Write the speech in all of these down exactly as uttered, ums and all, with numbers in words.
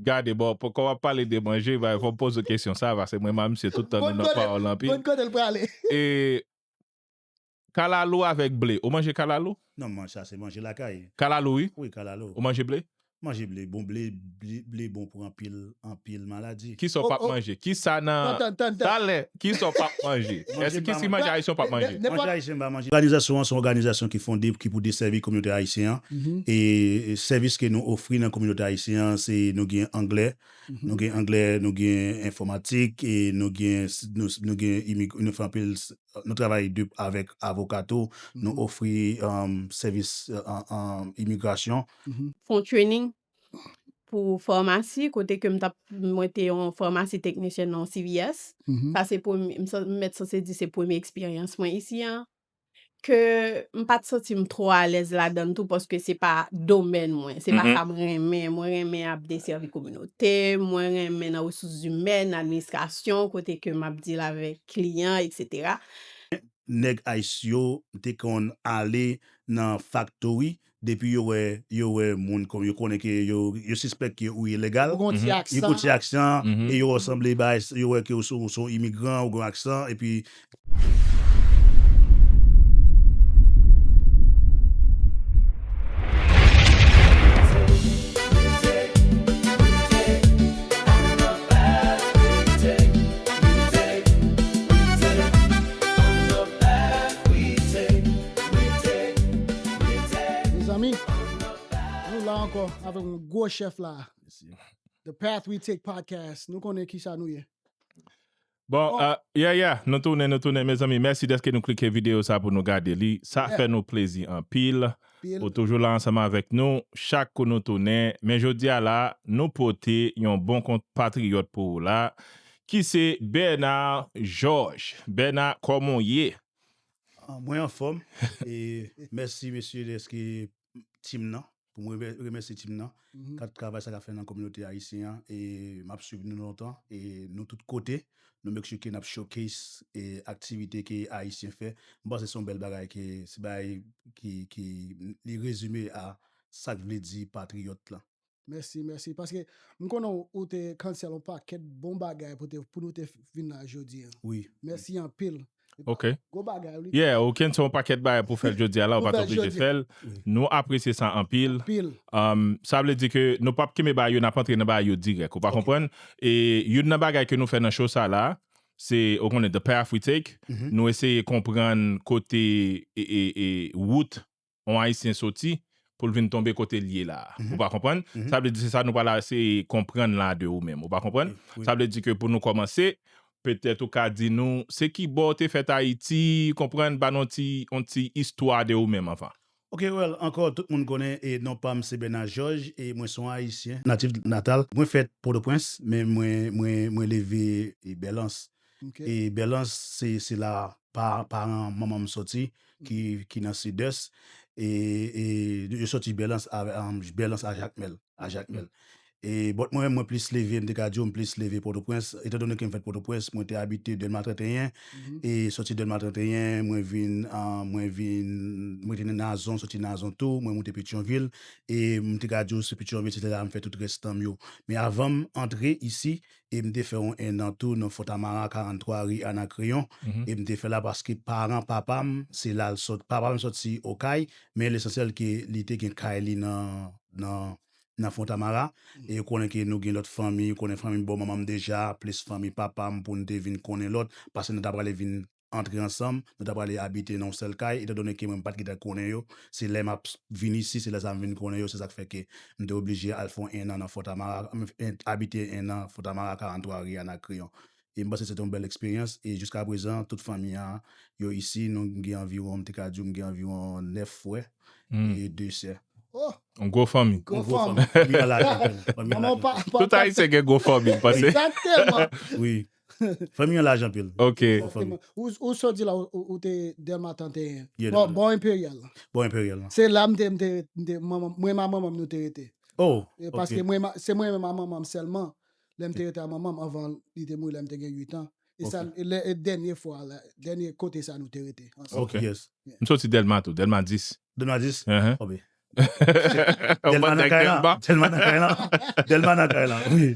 Gade, bon, pou, kòm w ap pale de manje, ba, fò m poze w kesyon sa, paske mwen, ma, misye, tout tan nou nan pawòl anpil. Bon, kote l prale? E, kalalou avèk ble. Ou manje kalalou? Non, man, sa se manje lakay. Kalalou, wi. Wi, kalalou. Ou manje ble? Manje ble, bon ble, ble, ble bon pou anpil, anpil maladi. Kisa w p ap manje? Kisa nan, talè, kisa w p ap manje? Èske ki manje ayisyen w p ap manje? Manje ayisyen m pa manje. Òganizasyon an se yon òganizasyon ki fonde, ki pou desèvi kominote ayisyen an. E, e sèvis ke nou ofri nan kominote ayisyen an, se nou gen anglè, nou gen anglè, nou gen enfòmatik, e nou gen, nou, nou gen imig-, nou fè anpil, nou travay de, avèk avoka tou, nou ofri, um, sèvis, uh, an, an imigrasyon. Fè yon training pou famasi, kote ke m t ap, mwen te yon famasi teknisyèn nan C V S. Sa se premye, m sa-, m mèt sanse di se premye eksperyans mwen isi an. Ke m pa t santi m twò alèz ladan l tou, paske se pa domèn mwen, se pa sa m renmen. Mwen renmen ap desèvi kominote, mwen renmen nan resous imèn, administrasyon, kote ke m ap deal avèk kliyan, etsetera. Nèg Ice yo te konn ale nan factory, depi yo wè, yo wè moun kòm yo konnen ke yo, yo sispèk ke ou ilegal. Ou gon ti aksan. Yo gon ti aksan, e yo wè w sanble bay, yo wè ke ou se, ou se yon imigran, ou gon aksan, epi Mezanmi, nou la ankò avèk yon gwo chèf la. The Path We Take Podcast. Nou konnen kisa nou ye. Bon, uh, yeah, yeah, nou tounen, nou tounen, mezanmi. Mèsi dèske nou klike videyo sa pou nou gade li. Sa fè nou plezi anpil. Ou toujou la ansanm avèk nou, chak kou nou tounen. Men jodi a la, nou pote yon bon konpatriyòt pou ou la, ki se Bernard Georges. Bernard, kòman w ye? Ah, mwen anfòm. E mèsi, mesye, dèske team nan, pou mwen remè-, remèsye team nan, kat travay sa k ap fè nan kominote ayisyen an, e m ap swiv nou lontan, e nou tout kote, nou make sure ke n ap showcase, e aktivite ke ayisyen fè. M panse se yon bèl bagay, ke se bagay ki, ki, li rezime a sa k vle di patriyòt lan. Mèsi, mèsi. Paske m konnen ou, ou te cancel yon pakèt bon bagay pou te, pou nou te vin la jodi a. Wi. Mèsi anpil. Ok. Gwo bagay, wi. Yeah, ou cancel yon pakèt bagay pou fè l jodi a la, ou pa t oblije fè l. Nou apresye sa anpil. Anpil. Um, sa vle di ke nou p ap kenbe bagay yo, n ap antre nan bagay yo dirèk. Ou pa konprann? E youn nan bagay ke nou fè nan show sa la, se, ou konnen, The Path We Take. Nou eseye konprann kote e, e, e wout yon Ayisyen soti pou l vin tonbe kote l ye la a. Ou pa konprann? Sa vle di se sa nou pral eseye konprann la de ou menm. Ou pa konprann? Sa vle di ke pou nou kòmanse, petèt ou ka di nou se ki bò w te fèt Ayiti, konprann, ba nou ti, yon ti istwa de ou menm anvan. Ok, well, ankò, tout moun konnen, e non pa m se Bernard Georges, e mwen se yon Ayisyen, natif natal. Mwen fèt Pòtoprens, men mwen, mwen, mwen leve, e, Bèlans. E Bèlans, se, se la pa, paran manman m soti, ki, ki nan Sidès. E, e yo soti Bèlans a, um, Bèlans a Jakmèl, a Jakmèl. E, but mwen, mwen plis leve, m te ka di w, m plis leve Pòtoprens. Etandone ke m fèt Pòtoprens, mwen te abite Dèlma trannteyen. E soti Dèlma trannteyen, mwen vin, ah, mwen vin, mwen te nan Nazon, soti Nazon tou, mwen moute Petyonvil. E m te ka di w, se Petyonvil, se la m fè tout rès tan m yo. Men avan m antre isi, e m te fè yon ennan tou nan Fontamara, karannntwa ri Anakreyon. E m te fè la paske paran papa m, se la l sot-, papa m soti Okay, men lesansyèl ke li te gen kay li nan, nan, nan Fontamara. E yo konnen ke nou gen lòt fanmi, yo konnen fanmi bò manman m deja, plis fanmi papa m pou n te vin konnen lòt, paske nou ta prale vin antre ansanm, nou ta prale abite nan yon sèl kay, etandone ke mwen m pa t gentan konnen yo. Se lè m ap vin isi, se lè sa m vin konnen yo, se sa k fè ke m te oblije al fè yon ennan nan Fontamara, m, en, abite ennan Fontamara, karannntwa ri Anakreyon. E m panse se te yon bèl eksperyans, e jiskaprezan, tout fanmi an, yo isi, nou gen anviwon, m te ka di w, m gen anviwon nèf frè e de sè. Oh! Yon gwo fanmi. Yon gwo fanmi. Fanmi an laj anpil. Fanmi an laj anpil. Tout Ayisyen gen gwo fanmi, m panse. Egzakteman. Wi. Fanmi an laj anpil. Ok. Ou, ou sot di la, ou, ou te Dèlma trannteyen. Bò, bò Enperyal. Bò Enperyal lan. Se la m te, m te, m te, manman, mwen ma manman m nou te rete. Oh, ok. Paske mwen, se mwen menm a manman m sèlman. Lè m te rete a manman m anvan li te mouri lè m te gen uit an. E sa, e lè, e dènye fwa la, dènye kote sa nou te rete ansanm. Ok. Yes. M soti Dèlma tou, Dèlma dis. Dèlma dis? Ok. Dèlma nan kay la. Dèlma nan kay la. Dèlma nan kay la. Wi.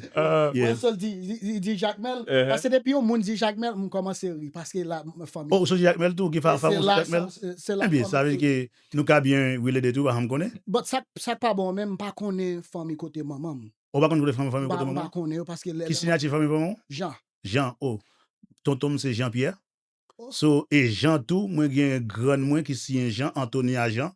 Mwen sèl di, di, di Jakmèl. Paske depi yon moun di Jakmèl, m kòmanse ri. Paske la, m fanmi. Oh, ou soti Jakmèl tou, ki fanmi ou soti Jakmèl? Se la. Ebyen, sa vle di ke nou ka byen relate tou, pa janm konnen. But sa, sa k pa bon, men m pa konnen fanmi kote manman m. Ou pa konn kote fanmi, fanmi kote manman? M pa konnen yo, paske lè. Ki siyati fanmi manman w? Jean. Jean, oh. Tonton m se Jean Pierre. So, e Jean tou, mwen gen grann mwen ki siyen Jean, Antonia Jean.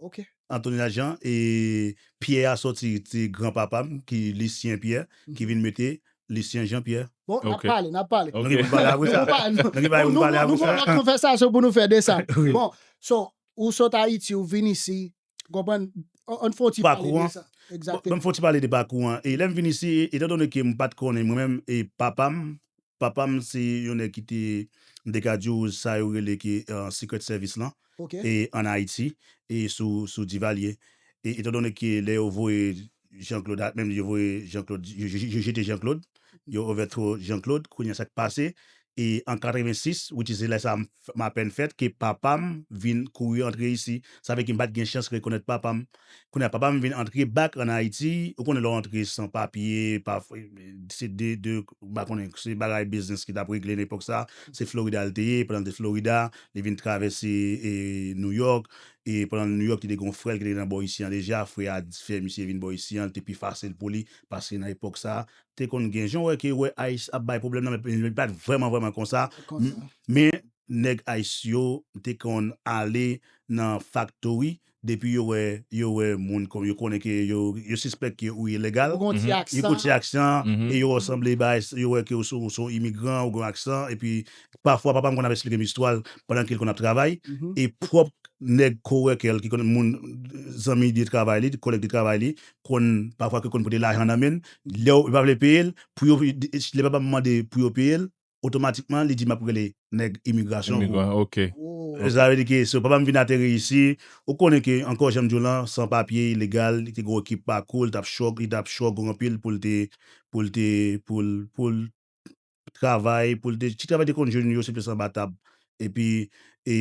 Ok. Antonia Jean, e Pierre a sòti ti granpapa m, ki Lucien Pierre, ki vin mete Lucien Jean Pierre. Bon, n ap pale, n ap pale. Nou gen pou n pale apre sa. Nou gen pou n pale apre sa. Nou gen yon lòt konvèsasyon pou nou fè de sa. Bon, so, ou sot Ayiti, ou vin isi, konprann, ann fè yon ti pale de sa. Egzakteman. Bon, m fè yon ti pale de pakou an. E lè m vin isi, etandone ke m pa t konnen, mwen menm, e papa m, papa m se yon nèg ki te, m te ka di w sa yo rele ke Secret Service lan, e ann Ayiti, e sou, sou Divalye. E etandone ke lè yo voye Jean Claude, menm yo voye Jean Claude, yo jete Jean Claude, yo overthrow Jean Claude, kounye a sa k pase, e an katrevensis, which is lè sa m apèn fèt, ke papa m vin kouri antre isi. Sa vle ke m pa t gen chans rekonèt papa m. Kounye a papa m vin antre back ann Ayiti, ou konnen lè w antre san papye, pa, se de, de, m pa konnen, se bagay biznis ki t ap regle nan epòk sa, se Florida l te ye, pandan l te Florida, li vin travèse e, New York, e pandan New York, li te gen yon frè l ki te nan bò isi an deja, frè a fè misye vin bò isi an, li te pi fasil pou li, paske nan epòk sa, te konn gen jan w wè ke wè ice ap bay pwoblèm nan, men li pa t vrèman, vrèman konsa. Men nèg ice yo te konn ale nan factory, depi yo wè, yo wè moun kòm yo konnen ke yo, yo sispèk ke ou ilegal. Ou gen yon ti aksan, e yo wè w sanble bay, yo wè ke ou se, ou se yon imigran, ou gen yon aksan, epi pafwa papa m konn ap eksplike m istwa l pandan ke l konn ap travay, e pwòp nèg coworker l ki konn moun, zanmi de travay li, kòlèg de travay li, konn, pafwa ki konn pote lajan nan men l, lè yo pa vle peye l, pou yo, lè papa m mande pou yo peye l, otomatikman, li di m ap rele nèg imigrasyon pou ou. Sa vle di ke, so, papa m vin ateri isi, ou konnen ke, ankò, jan m di w lan, san papye, ilegal, li te gen yon ekip pakou l, li t ap chòk, li t ap chòk anpil pou l te, pou l te, pou l, pou l travay, pou l te, ti travay te konn jwenn yo, se plis anba tab. Epi, e,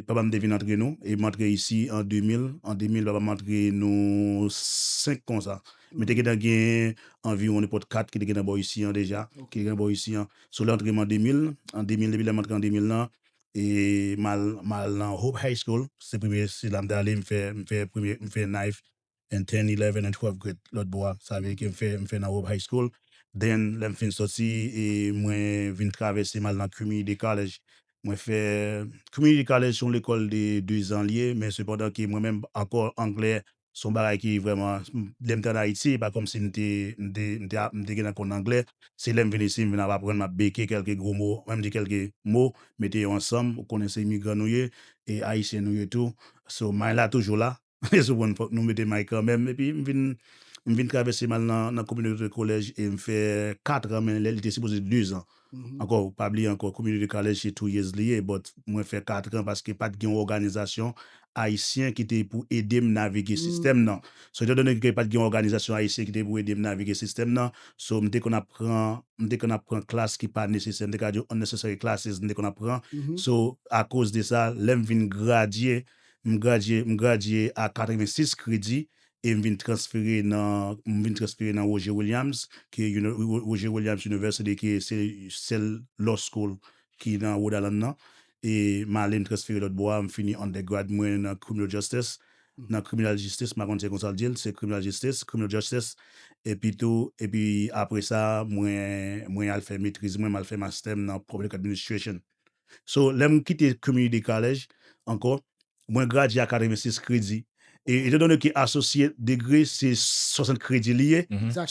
papa m te vin antre nou, e m antre isi an de mil, an de mil, papa m antre nou senk konsa. Men te gentan gen anviwon nenpòt kat ki te gentan bò isi an deja, ki te gentan bò isi an. So, lè antre m an de mil, an de mil, depi lè m antre an de mil lan, e m al, m al nan Hope High School, se premye, se la m te ale, m fè, m fè premye, m fè ninth, and ten, eleven, and twelve grade lòt bò a. Sa vle di ke m fè, m fè nan Hope High School. Then, lè m fin sòti, e mwen vin travèse m al nan Community College. Mwen fè, Community College se yon lekòl de de zan li ye, men sepandan ke mwen menm ankò anglè se yon bagay ki vrèman, lè m te ann Ayiti, e pa kòmsi m te, m te, m te, m te gentan konn anglè. Se lè m vin isi, m vin ap aprann, m ap beke kèlke gwo mo, mwen m di kèlke mo, mete yo ansanm, ou konnen se imigran nou ye, e ayisyen nou ye tou. So, may la toujou la. Sou konn fòk nou mete may kanmenm. Epi m vin, m vin travèse m al nan, nan Community College e m fè kat an, men lè li te sipoze de zan. Ankò, pa bliye ankò, Community College se two years li ye, but mwen fè kat an paske pa t gen yon òganizasyon ayisyen ki te pou ede m navige sistèm nan. So, etandone ke pa t gen yon òganizasyon ayisyen ki te pou ede m navige sistèm nan, so, m te konn ap pran, m te konn ap pran klas ki pa nesesè, m te ka di unnecessary classes, m te konn ap pran. So, akoz de sa, lè m vin gradye, m gradye, m gradye a katrevensis kredi, e m vin transfere nan, m vin transfere nan Roger Williams, ki Roger Williams University, ki se sèl law school ki nan Rhode Island nan. E m ale m transfere lòt bò a, m fini undergrad mwen nan criminal justice. Nan criminal justice, m pa konn se konsa l di l, se criminal justice, criminal justice. Epi tou, epi apre sa, mwen, mwen al fè metriz mwen, m al fè master m nan public administration. So, lè m kite community college, ankò, mwen gradye a katrevensis kredi. E etandone ke associate degree se swasant kredi li ye,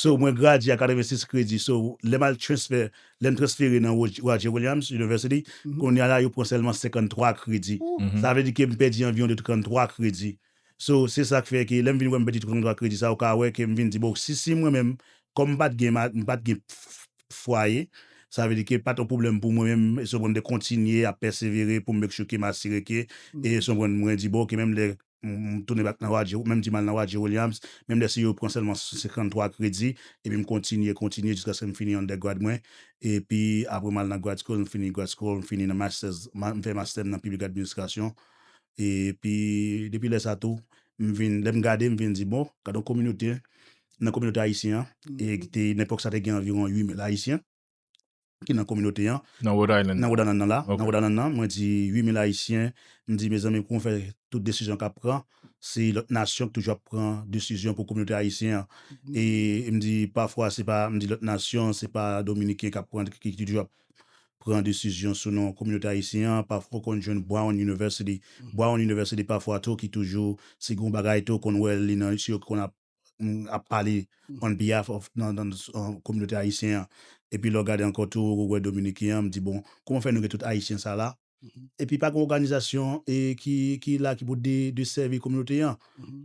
so mwen gradye a katrevensis kredi. So, lè m al transfer, lè m transfere nan Roger Williams University, kounye a la, yo pran sèlman senkanntwa kredi. Sa vle di ke m pèdi anviwon de tranntwa kredi. So, se sa k fè ke lè m vin wè m pèdi tranntwa kredi sa, ou ka wè ke m vin di, bon, si, si mwen menm, kòm m pa t gen, m pa t gen fwaye, sa vle di ke pa t yon pwoblèm pou mwen menm, e so mwen te kontinye ap pèsevere pou m make sure ke m asire ke, e so mwen, mwen di, bon, ke menm lè m tounen back nan Roger, menm di m al nan Roger Williams, menm lè si yo pran sèlman senkanntwa kredi, epi m kontinye, kontinye jiskaske m fini undergrad mwen, epi apre m al nan grad school, m fini grad school, m fini nan masters, m fè master m nan public administration, epi depi lè sa tou, m vin, lè m gade, m vin di, bon, gade yon kominote, nan kominote ayisyen an, e ki te, nan epòk sa te gen anviwon uit mil Ayisyen ki nan kominote an, Nan Rhode Island. nan Rhode Island nan la, Ok. nan Rhode Island nan, mwen di uit mil Ayisyen, m di, mezanmi, pou mwen fè tout desizyon k ap pran, se lòt nasyon ki toujou ap pran desizyon pou kominote ayisyen an. E m di, pafwa, se pa, m di, lòt nasyon, se pa Dominiken k ap pran, ki, ki toujou ap pran desizyon sou non kominote ayisyen an. Pafwa, w konn jwenn Brown University. Brown University, pafwa tou, ki toujou, si gen yon bagay tou, w konn wè li nan, si yo konn ap, mm, ap pale on behalf of, nan, nan, uh, kominote ayisyen an. Epi lè w gade ankò tou, ou wè Dominiken an, m di, bon, kòman fè nou gen tout ayisyen sa la? Epi pa gen òganizasyon, e, ki, ki la, ki pou de, desèvi kominote an.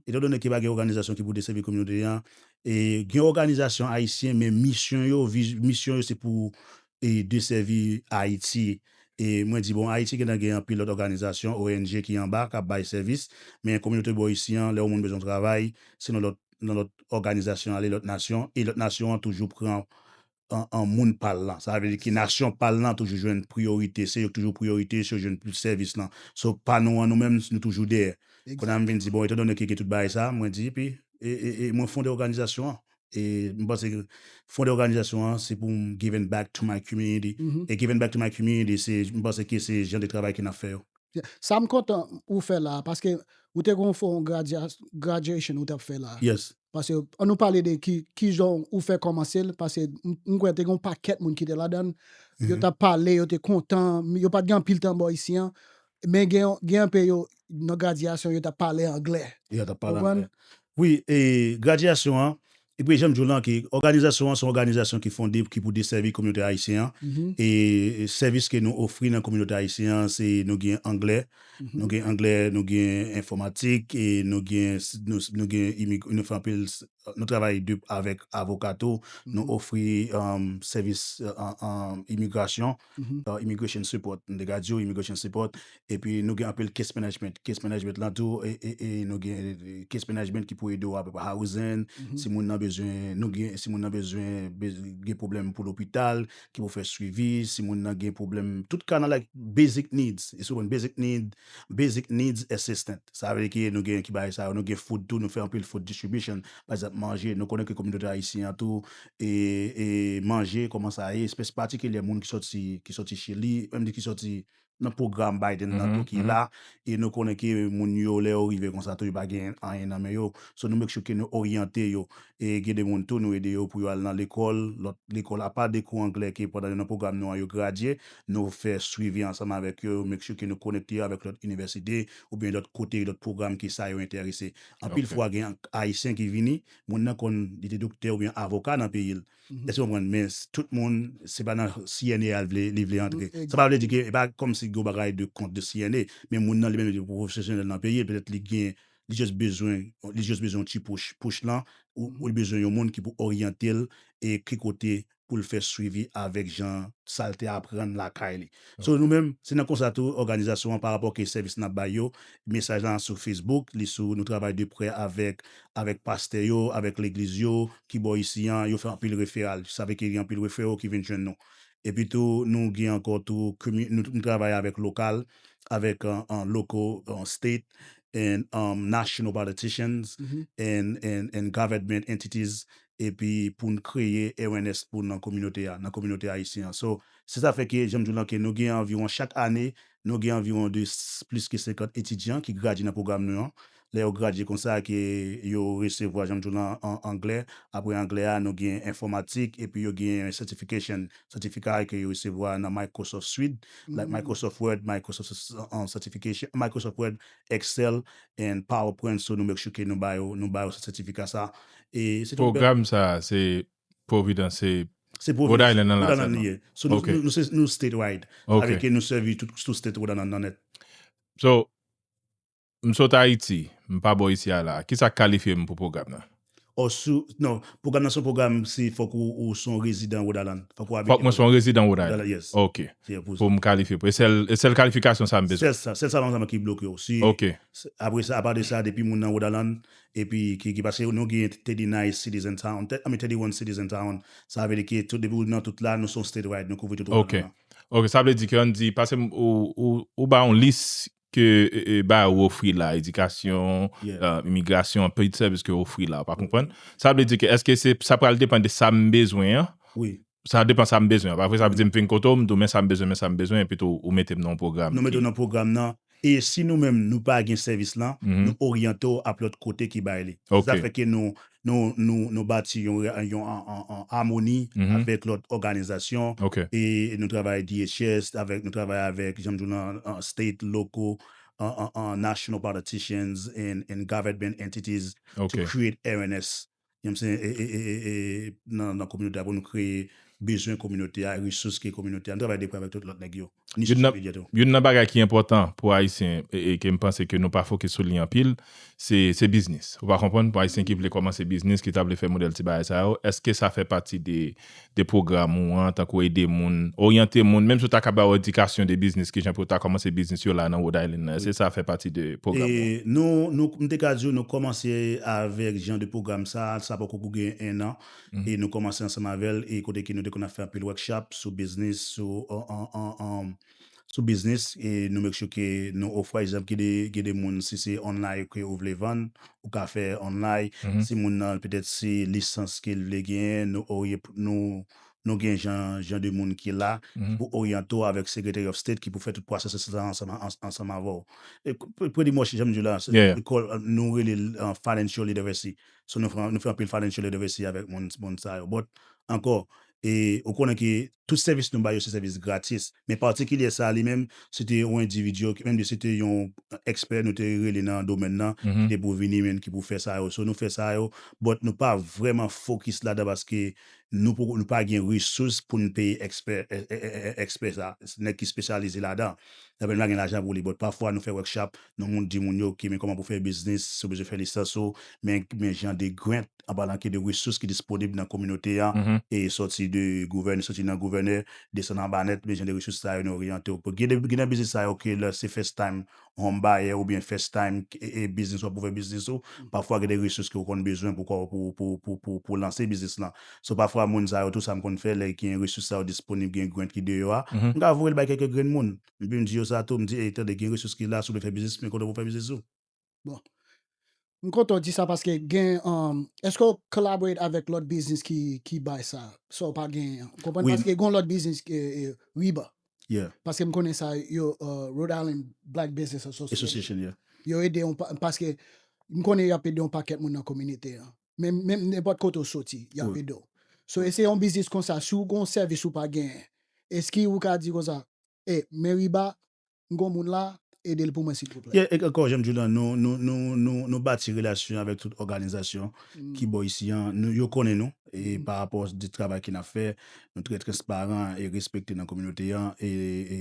Etan done ke pa gen òganizasyon ki pou desèvi kominote an, e, gen òganizasyon ayisyen, men misyon yo, vi-, misyon yo se pou, e, desèvi Ayiti. E mwen di, bon, Ayiti gentan gen anpil lòt òganizasyon, O N G ki anba, k ap bay sèvis, men kominote bò isi an, lè yon moun bezwen travay, se nan lòt, nan lòt òganizasyon ale, lòt nasyon, e lòt nasyon an toujou pran an, an moun pa l lan. Sa vle di ke nasyon pa l lan toujou jwenn priyorite, se yo ki toujou priyorite, se yo jwenn plis sèvis lan. So, pa nou an, nou menm, nou toujou dèyè. Kounye a m vin di, bon, etan done ke gen tout bagay sa, mwen di, epi, e, e, e mwen fonde òganizasyon an. E m panse ke fonde òganizasyon an, se pou m giving back to my community. E giving back to my community, se, m panse ke se jan de travay ke n ap fè yo. Yeah. Sa m kontan ou fè la, paske ou te gon fè yon gradia-, graduation ou t ap fè la. Yes. Paske, ann nou pale de ki, ki jan ou fè kòmanse l, paske m, m kwè te gen yon pakèt moun ki te ladan l. Yo t ap pale, yo te kontan, yo pa t gen anpil tan bò isi an. Men gen, gen anpil yo, nan gradyasyon, yo t ap pale anglè. Yo t ap pale Konprann? anglè. Wi, e gradyasyon an, epi jan m di w lan, ke òganizasyon an, se yon òganizasyon ki fonde, ki pou desèvi kominote ayisyen an. E sèvis ke nou ofri nan kominote ayisyen an, se nou gen anglè, nou gen anglè, nou gen enfòmatik, e nou gen, nou, nou gen imig-, nou fè anpil, nou travay de, avèk avoka tou, nou ofri, um, sèvis, uh, uh, imigrasyon, uh, immigration support, m te ka di w, immigration support, epi nou gen anpil case management. Case management lan tou, e, e, e nou gen, e, case management ki pou ede w avèk housing, si moun nan bezwen, nou gen, si moun nan bezwen, bez-, gen pwoblèm pou lopital, ki pou fè swivi, si moun nan gen pwoblèm, tout kind of, like, basic needs, e souvan basic need, basic needs assistant. Sa vle di ke nou gen ki bay sa yo, nou gen food tou, nou fè anpil food distribution, pa egzanp, manje, nou konnen ke kominote ayisyen an tou, e, e manje, kòman sa ye, espès patikilyè moun ki sòti, ki sòti Chili, menm ki sòti nan pwogram Biden nan tou ki la, e nou konnen ke moun yo, lè yo rive konsa tou, yo pa gen anyen nan men yo. So, nou make sure ke nou oryante yo. E gen de moun tou, nou ede yo pou yo al nan lekòl, lòt lekòl, apa de kou anglè ke pandan yo nan pwogram nou an, yo gradye, nou fè swivi ansanm avèk yo, make sure ke nou konekte yo avèk lòt inivèsite, oubyen lòt kote, lòt pwogram ke sa yo enterese. Anpil fwa, gen Ayisyen ki vini, moun nan konn, li te doktè oubyen avoka nan peyi l. Èske w konprann? Men s-, tout moun, se pa nan C N A a l vle, li vle antre. Sa pa vle di ke, e pa kòmsi gen yon bagay de kont de C N A, men moun nan li menm li pwofesyonèl nan peyi l, petèt li gen, li just bezwen, li just bezwen yon ti push. Push lan, ou, ou li bezwen yon moun ki pou oryante l, e ki kote pou l fè swivi avèk jan sa l te aprann lakay li. So, nou menm, se nan konsa tou, òganizasyon an, pa rapò ke sèvis n ap bay yo, mesaj lan sou Facebook, li sou, nou travay de prè avèk, avèk pastè yo, avèk legliz yo, ki bò isi an, yo fè anpil referral. Sa vle ke gen anpil referral ki vin jwenn nou. Epi tou, nou gen ankò tou, komi-, nou, nou travay avèk lokal, avèk, uh, uh, local, uh, state, and, um, national politicians, and, and, and government entities, epi pou n kreye awareness pou nan kominote a, nan kominote ayisyen an. So, se sa fè ke, jan m di w lan, ke nou gen anviwon, chak ane, nou gen anviwon de s-, plis ke senkant etidyan ki gradye nan pwogram nou an. Lè yo gradye konsa, ke yo resevwa, jan m di w lan, an anglè. Apre anglè a, nou gen enfòmatik, epi yo gen certification, sètifika ke yo resevwa nan Microsoft Suite, like Microsoft Word, Microsoft, uh, certification, Microsoft Word, Excel, and PowerPoint. So, nou make sure ke nou ba yo, nou ba yo sètifika sa. E se tout. Pwogram sa, se Providence, se Se Rhode Providence, Island nan la Rhode Island sèlman. Li ye. So, nou, Ok. nou, nou se, nou statewide. Ok. Avèk ke nou sèvi tout, tout state Rhode Island nan nèt. So, m sot Ayiti, m pa bò isi a la. Kisa k kalifye m pou pwogram nan? Ò, sou, non, pwogram nan se yon pwogram, se fòk ou, ou se yon rezidan Rhode Island. Fòk ou abite Fòk mwen se yon rezidan Rhode Island? Rhode Island, yes. Ok. Yeah, pou Pou m kalifye. E sèl, e sèl kalifikasyon sa m bezwen? Sèl sa, sèl sa, sa ki bloke w. Si, Ok. s-, apre sa, apa de sa, depi moun nan Rhode Island, epi ki, ki, paske nou gen thirty-nine cities and town, te-, I mean, thirty-one cities and town, sa vle di ke tout, depi ou nan tout la, nou se yon statewide, nou kouvri tout Rhode Ok. Island. Ok, sa vle di ke ann di, paske m, ou, ou, ou ba yon lis ke e, e, ba ou ofri la, edikasyon, Yeah. uh, imigrasyon, anpil sèvis ke ou ofri la, ou pa konprann? Sa vle di ke èske se sa pral depann de sa m bezwen an? Wi. Sa depann sa m bezwen an. Pa vre, sa vle di m vin kote w, m di w men sa m bezwen, men sa m bezwen, epi tou ou mete m nan yon pwogram. Nou mete w nan pwogram nan. E si nou menm nou pa gen sèvis lan, Mhm. nou oryante w ap lòt kote ki bay li. Ok. Sa fè ke nou nou nou nou bati yon yon an- an- an amoni Mhm. avèk lòt òganizasyon. Ok. E nou travay D H S, avèk nou travay avèk, jan m di w lan, uh, state, local, uh, uh, uh, national politicians and, and government entities Ok. to create awareness. You know what I'm saying? E, e, e, e, e, nan, nan kominote a pou nou kreye bezwen kominote a, resous ke kominote a. Nou travay deprè avèk tout lòt nèg yo. Ni Youn sou nan- media tou. Youn nan bagay ki enpòtan pou Ayisyen e, e ke m panse ke nou pa fokis sou li anpil, se se biznis. Ou pa konprann? Pou Ayisyen ki vle kòmanse biznis, ki ta vle fè modèl ti bagay sa yo, èske sa fè pati de, de pwogram ou an, tankou ede moun, oryante moun, menm si w ta ka ba yo edikasyon de biznis, kijan pou yo ta kòmanse biznis yo la nan Rhode Island nan? Èske sa fè pati de pwogram ou an? E nou, nou, m te ka di w, nou kòmanse avèk jan de pwogram sa, sa poko gen en an, Mhm. e nou kòmanse ansanm avè l, e kote ke nou te konn ap fè anpil workshop sou biznis, sou, an, an, an, an, sou biznis, e nou make sure ke nou ofri, pa egzanp, gen de, gen de moun, si se online ke ou vle vann, ou ka fè online, Mhm. si moun nan, petèt se lisans ke l vle genyen, nou orye-, nou, nou gen jan, jan de moun ki la, Mhm. pou oryante w avèk Secretary of State ki pou fè tout processes la ansanm, ans-, ansanm avè w. E k-, pre-, pretty much, jan m di w la, se, Yeah, yeah. we call, uh, nou rele l, uh, financial literacy. So nou fè, nou fè anpil financial literacy avèk moun, moun sa yo. But, ankò, e ou konnen ke tout sèvis nou ba yo se sèvis gratis. Men patikilye sa li menm, se te yon endividi, menm si se te yon ekspè nou te rele nan domèn nan, Mhm. ki te pou vini, men ki pou fè sa yo. So nou fè sa yo, but nou pa vrèman fokis ladan paske nou poko, nou pa gen resous pou n peye ekspè, e, e, e, e, ekspè sa, nèg ki espesyalize ladan. Sa vle di nou pa gen lajan pou li, but pafwa nou fè workshop, nou moun di moun yo, ok, men kòman pou fè biznis, si w bezwen fè lisans ou, men, men jan de grant, an palan ke de resous ki disponib nan kominote a, Mhm. e sòti de gouvèn-, sòti nan gouvènè, desann anba nèt, men jan de resous sa yo nou oryante w. Gen de, gen de biznis sa yo ke lè se first time home buyer oubyen first time e, e biznis w ap ouvè biznis ou, pafwa gen de resous ke w konn bezwen pou, pou, pou, pou, pou, pou lanse biznis lan. So pafwa moun sa yo tou sa m konn fè, lè gen resous sa yo disponib, gen grant ki deyò a, Mhm. m ka voye l bay kèk grenn moun. Epi m di yo sa tou, m di, ey, tande, gen resous ki la, si w vle fè biznis, men kote pou fè biznis ou. M kontan w di sa paske gen, um, èske w collaborate avèk lòt biznis ki, ki bay sa? Sa w pa gen, w konprann? Wi. Paske gen lòt biznis, e, e, Riba. Yeah. Paske m konnen sa, yo, uh, Rhode Island Black Business Association. Association, yeah. Yo ede yon pa-, paske m konnen y ap ede yon pakèt moun nan kominote an. Men, men nenpòt kote w soti, y ap Wi. ede w. So, e se yon biznis konsa, si w gen yon sèvis ou pa genyen, èske ou ka di konsa, e, men Riba, m gon moun la, ede l pou mwen silvouplè. Yeah, e ankò, jan m di w la, nou, nou, nou, nou, nou bati relasyon avèk tout òganizasyon Mm. ki bò isi an. Nou, yo konnen nou, e pa rapò de travay ke n ap fè, nou trè transparan e respekte nan kominote an, e, e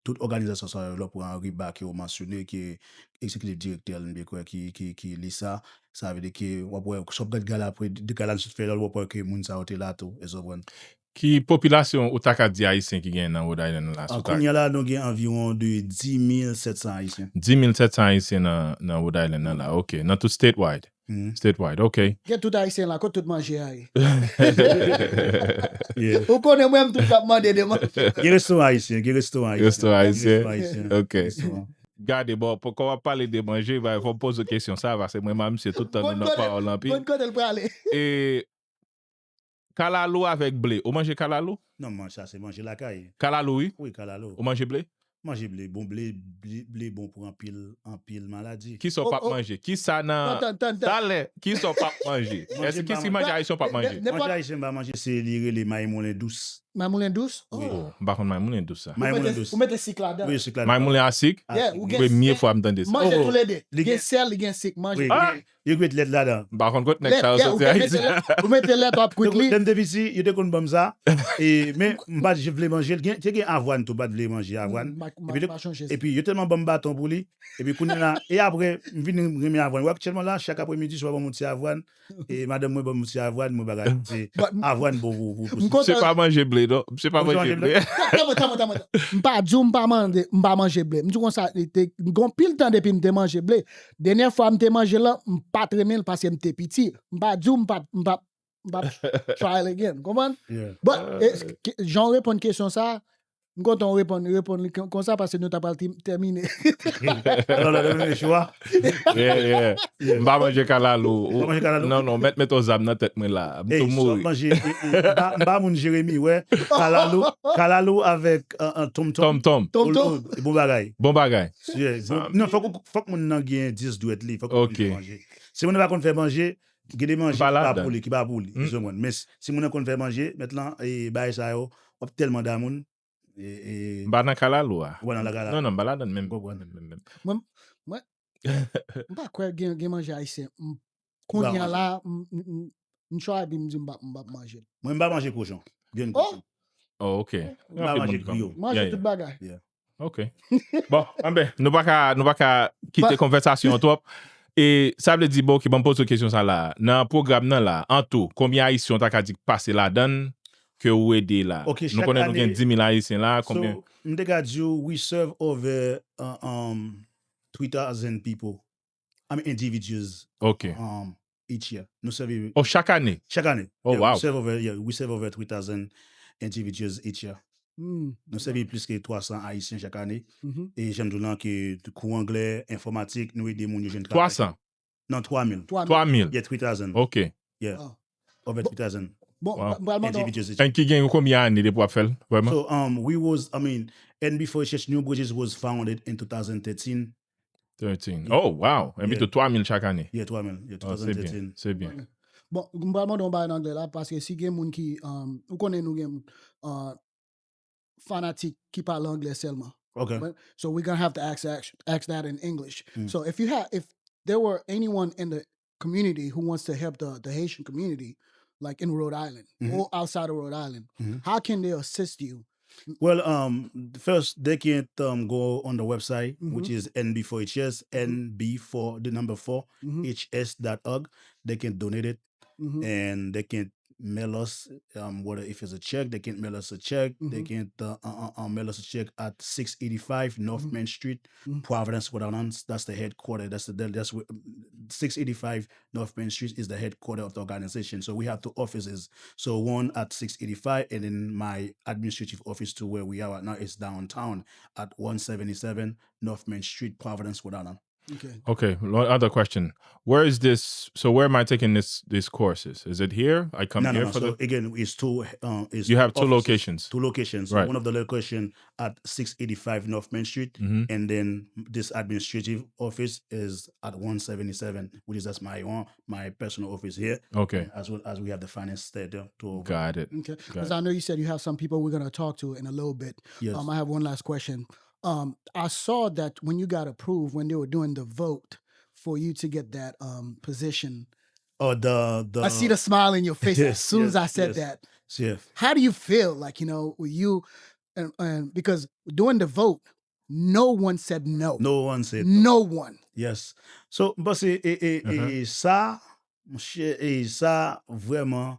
tout òganizasyon sa yo, lè w pran Riba ke w mansyone, ke egzekitif direktè l, m byen kwè, ki, ki, ki li sa, sa vle di ke w ap wè, si w ap gad gala apre, de gala n sot fè la, w ap wè ke moun sa yo te la tou, èske w konprann? Ki popilasyon ou ta ka di Ayisyen ki gen nan Rhode Island la? Ah, kounye a la, nou gen anviwon de dis mil sèt san Ayisyen. Dis mil sèt san Ayisyen nan, nan Rhode Island nan la, ok. Nan tout statewide? Mhm. Statewide, ok. Gen tout Ayisyen la, kot tout manje a ye? Yeah. Ou konnen mwen, m toujou ap mande de manje. Gen restoran ayisyen, gen restoran ayisyen. Restoran ayisyen. Gen restoran ayisyon. Ok. Restoran. Gade, bon, pou, kòm w ap pale de manje, ba, fò m poze w kesyon sa, paske mwen, m se tout tan nou Bon nan kote, pawòl anpil. Bon kote l prale. E kalalou avèk ble. Ou manje kalalou? Non, man, sa se manje lakay. Kalalou, wi. Wi, kalalou. Ou manje ble? Manje ble, bon ble, ble, ble bon pou anpil, anpil maladi. Kisa w p ap Oh, oh. Manje? Kisa nan Tan, tan, tan, tan. Talè, kisa w p ap manje? Manje Èske pa ki manje. Manje ayisyen w p ap manje? Nenpòt- Manje ayisyen m pa manje, se li rele mayi moulen dous. Mayi moulen dous? Wi. Oh. M pa konn mayi moulen dous sa. Ou Mayi moulen mete, dous. Ou mete sik ladan. Wi, sik la. Mayi moulen a sik? Yeah, ou gen Premye sèl. Fwa m tande sa. Manje Oh, tou le de. li Gen gen- sèl, li gen sik. Manje. Wi, Ah! li, li met lèt ladan. M pa konn kot nèg sa yo Yeah, ou soti gen Ayiti. Mete lèt, ou mete lèt, w ap kwit li. Lè m te piti, yo te konn ban m sa. E, men, m pa t vle manje l. Gen, te gen avwàn tou, m pa t vle manje avwàn. M pa- m pa- Epi, m pa chonje sa. Epi, yo tèlman ban m baton pou li. Epi, kounye la, e apre, m vin renmen avwàn. Wè, aktyèlman la, chak apremidi, swa ban m yon ti avwàn. E madanm mwen ban m yon ti avwàn, mwen bagay. Se But- avwàn bon pou, pou, pou M kontan- Misye pa manje ble, non. Misye pa Misye manje manje ble. ble. Tann, tann, tann, tann, tann. M pa di w m pa manje, m pa manje ble. M di w konsa, li te gon pil tan depi m te manje ble. Dènyè fwa m te manje l, m pa t renmen l paske m te piti. M pa di w m pa, m pa, m pa try l again. Konprann? Yeah. But, e, ke- jan w reponn kesyon sa, M kontan w reponn, reponn li kon- konsa paske nou ta pral ti- tèmine. Alò, lè nou chwa. Yeah, yeah. M pa manje kalalou. Pa manje kalalou? Non, non, mèt met yon zam nan tèt mwen la. M Ey, tou sòt mouri. Manje, e, e, m pa- m pa moun Jeremi, wè. Kalalou, kalalou avèk uh, uh, Tom Tom. Tom Tom. Tom Tom. Bon, bon bagay. Bon bagay. Yeah, bon, non, fòk, fòk moun nan gen dis dwèt li. Fòk moun Ok. fè manje. Si moun nan pa konn fè manje, gen de manje ki Pa pa ladan. pou li, ki pa pou li. Mm. Ou konprann? Men si- si moun nan konn fè manje, mèt lan, e bagay sa yo, w ap tèlman da moun. E, e, M pa nan kalalou a. Ou pa nan kalalou. Non, non, m pa ladan menm. Konprann. Menm, menm. Mwen, mwen, m pa kwè gen, gen manje ayisyen. M- Kounye a la, m- m- m- m try epi m di m p ap m p ap manje. Mwen, m pa manje kochon. Vyann Oh! kochon. Oh, ok. M pa manje griyo. Manje tout bagay. Ok. Bon, anben, nou pa ka, nou pa ka kite Ba- konvèsasyon an twòp. E sa vle di, bon, ok, ban m poze w kesyon sa la. Nan pwogram nan la, an tou, konbyen Ayisyen w ta ka di k pase ladan l ke ou ede la? Ok, Nou chak konnen nou gen ane- dis mil Ayisyen la, konbyen? So, m te ka di w, we serve over uh, um, three thousand people. I mean, individuals Ok. um, each year. Nou sèvi Oh, chak ane? chak ane. Oh, Yeah, wow. We serve over, yeah, we serve over three thousand individuals each year. Hmm. Nou sèvi plis ke twa san Ayisyen chak ane. Mhm. E jan m di w lan ke kou anglè, enfòmatik, nou ede moun yo jwenn travay. Twa san? Non, twa mil. Twa mil. Twa mil. Yeah, three thousand. Ok. Yeah. Ah. Over Bon, three thousand Bon, Wow. m pral mande w- individuals each. And ki gen konbyen ane depi w ap fè l, vrèman? So, um, we was, I mean, N B four H S New Bridges was founded in two thousand thirteen. Thirteen. Oh, wow. And Yeah. bito twa mil chak ane. Yeah, twa mil. Yeah, Oh, se byen. two thousand thirteen. Se byen. Bon, m pral mande yon bagay nan anglè la, paske si gen moun ki, um, ou konnen nou gen uh, fanatik ki pale anglè sèlman. Okay. But- So we're gonna have to ask that, ask that in English. Mm. So if you have, if there were anyone in the community who wants to help the, the Haitian community, like in Rhode Island Mhm. or outside of Rhode Island, Mhm. how can they assist you? Well, um, first they can um, go on the website, Mhm. which is N B four H S, N B four, the number four, Mhm. H S dot org. They can donate it Mhm. and they can mail us, um, whether if it's a check, they can mail us a check. They Mhm. can uh, uh, uh, uh, mail us a check at six eighty-five North Mhm. Main Street, Mhm. Providence, Rhode Island. That's the headquarter. That's the that's where, six eighty-five North Main Street is the headquarter of the organization. So we have two offices. So one at six eighty-five, and then my administrative office to where we are right now is downtown at one seventy-seven North Main Street, Providence, Rhode Island. Okay. Okay, one other question. Where is this? So where am I taking this these courses? Is it here? I come No, no, here no. for So the. Again, it's two. Uh, it's You have two offices, locations. Two locations. Right. One of the location at six eighty-five North Main Street, Mhm. and then this administrative office is at one seventy-seven, which is that's my own, my personal office here. Okay. As well as we have the finance there to, to Got it. Okay. Because I know you said you have some people we're going to talk to in a little bit. Yes. Um, I have one last question. Um, I saw that when you got approved, when they were doing the vote for you to get that um position, Oh, the the. I see the smile in your face Yes, as soon as yes, I said yes. that. Yeah. How do you feel? Like, you know, were you and, and because during the vote, no one said no. No one said No one. Yes. So, m panse e, e, e, Uh-huh. e sa, monchè, e sa vrèman,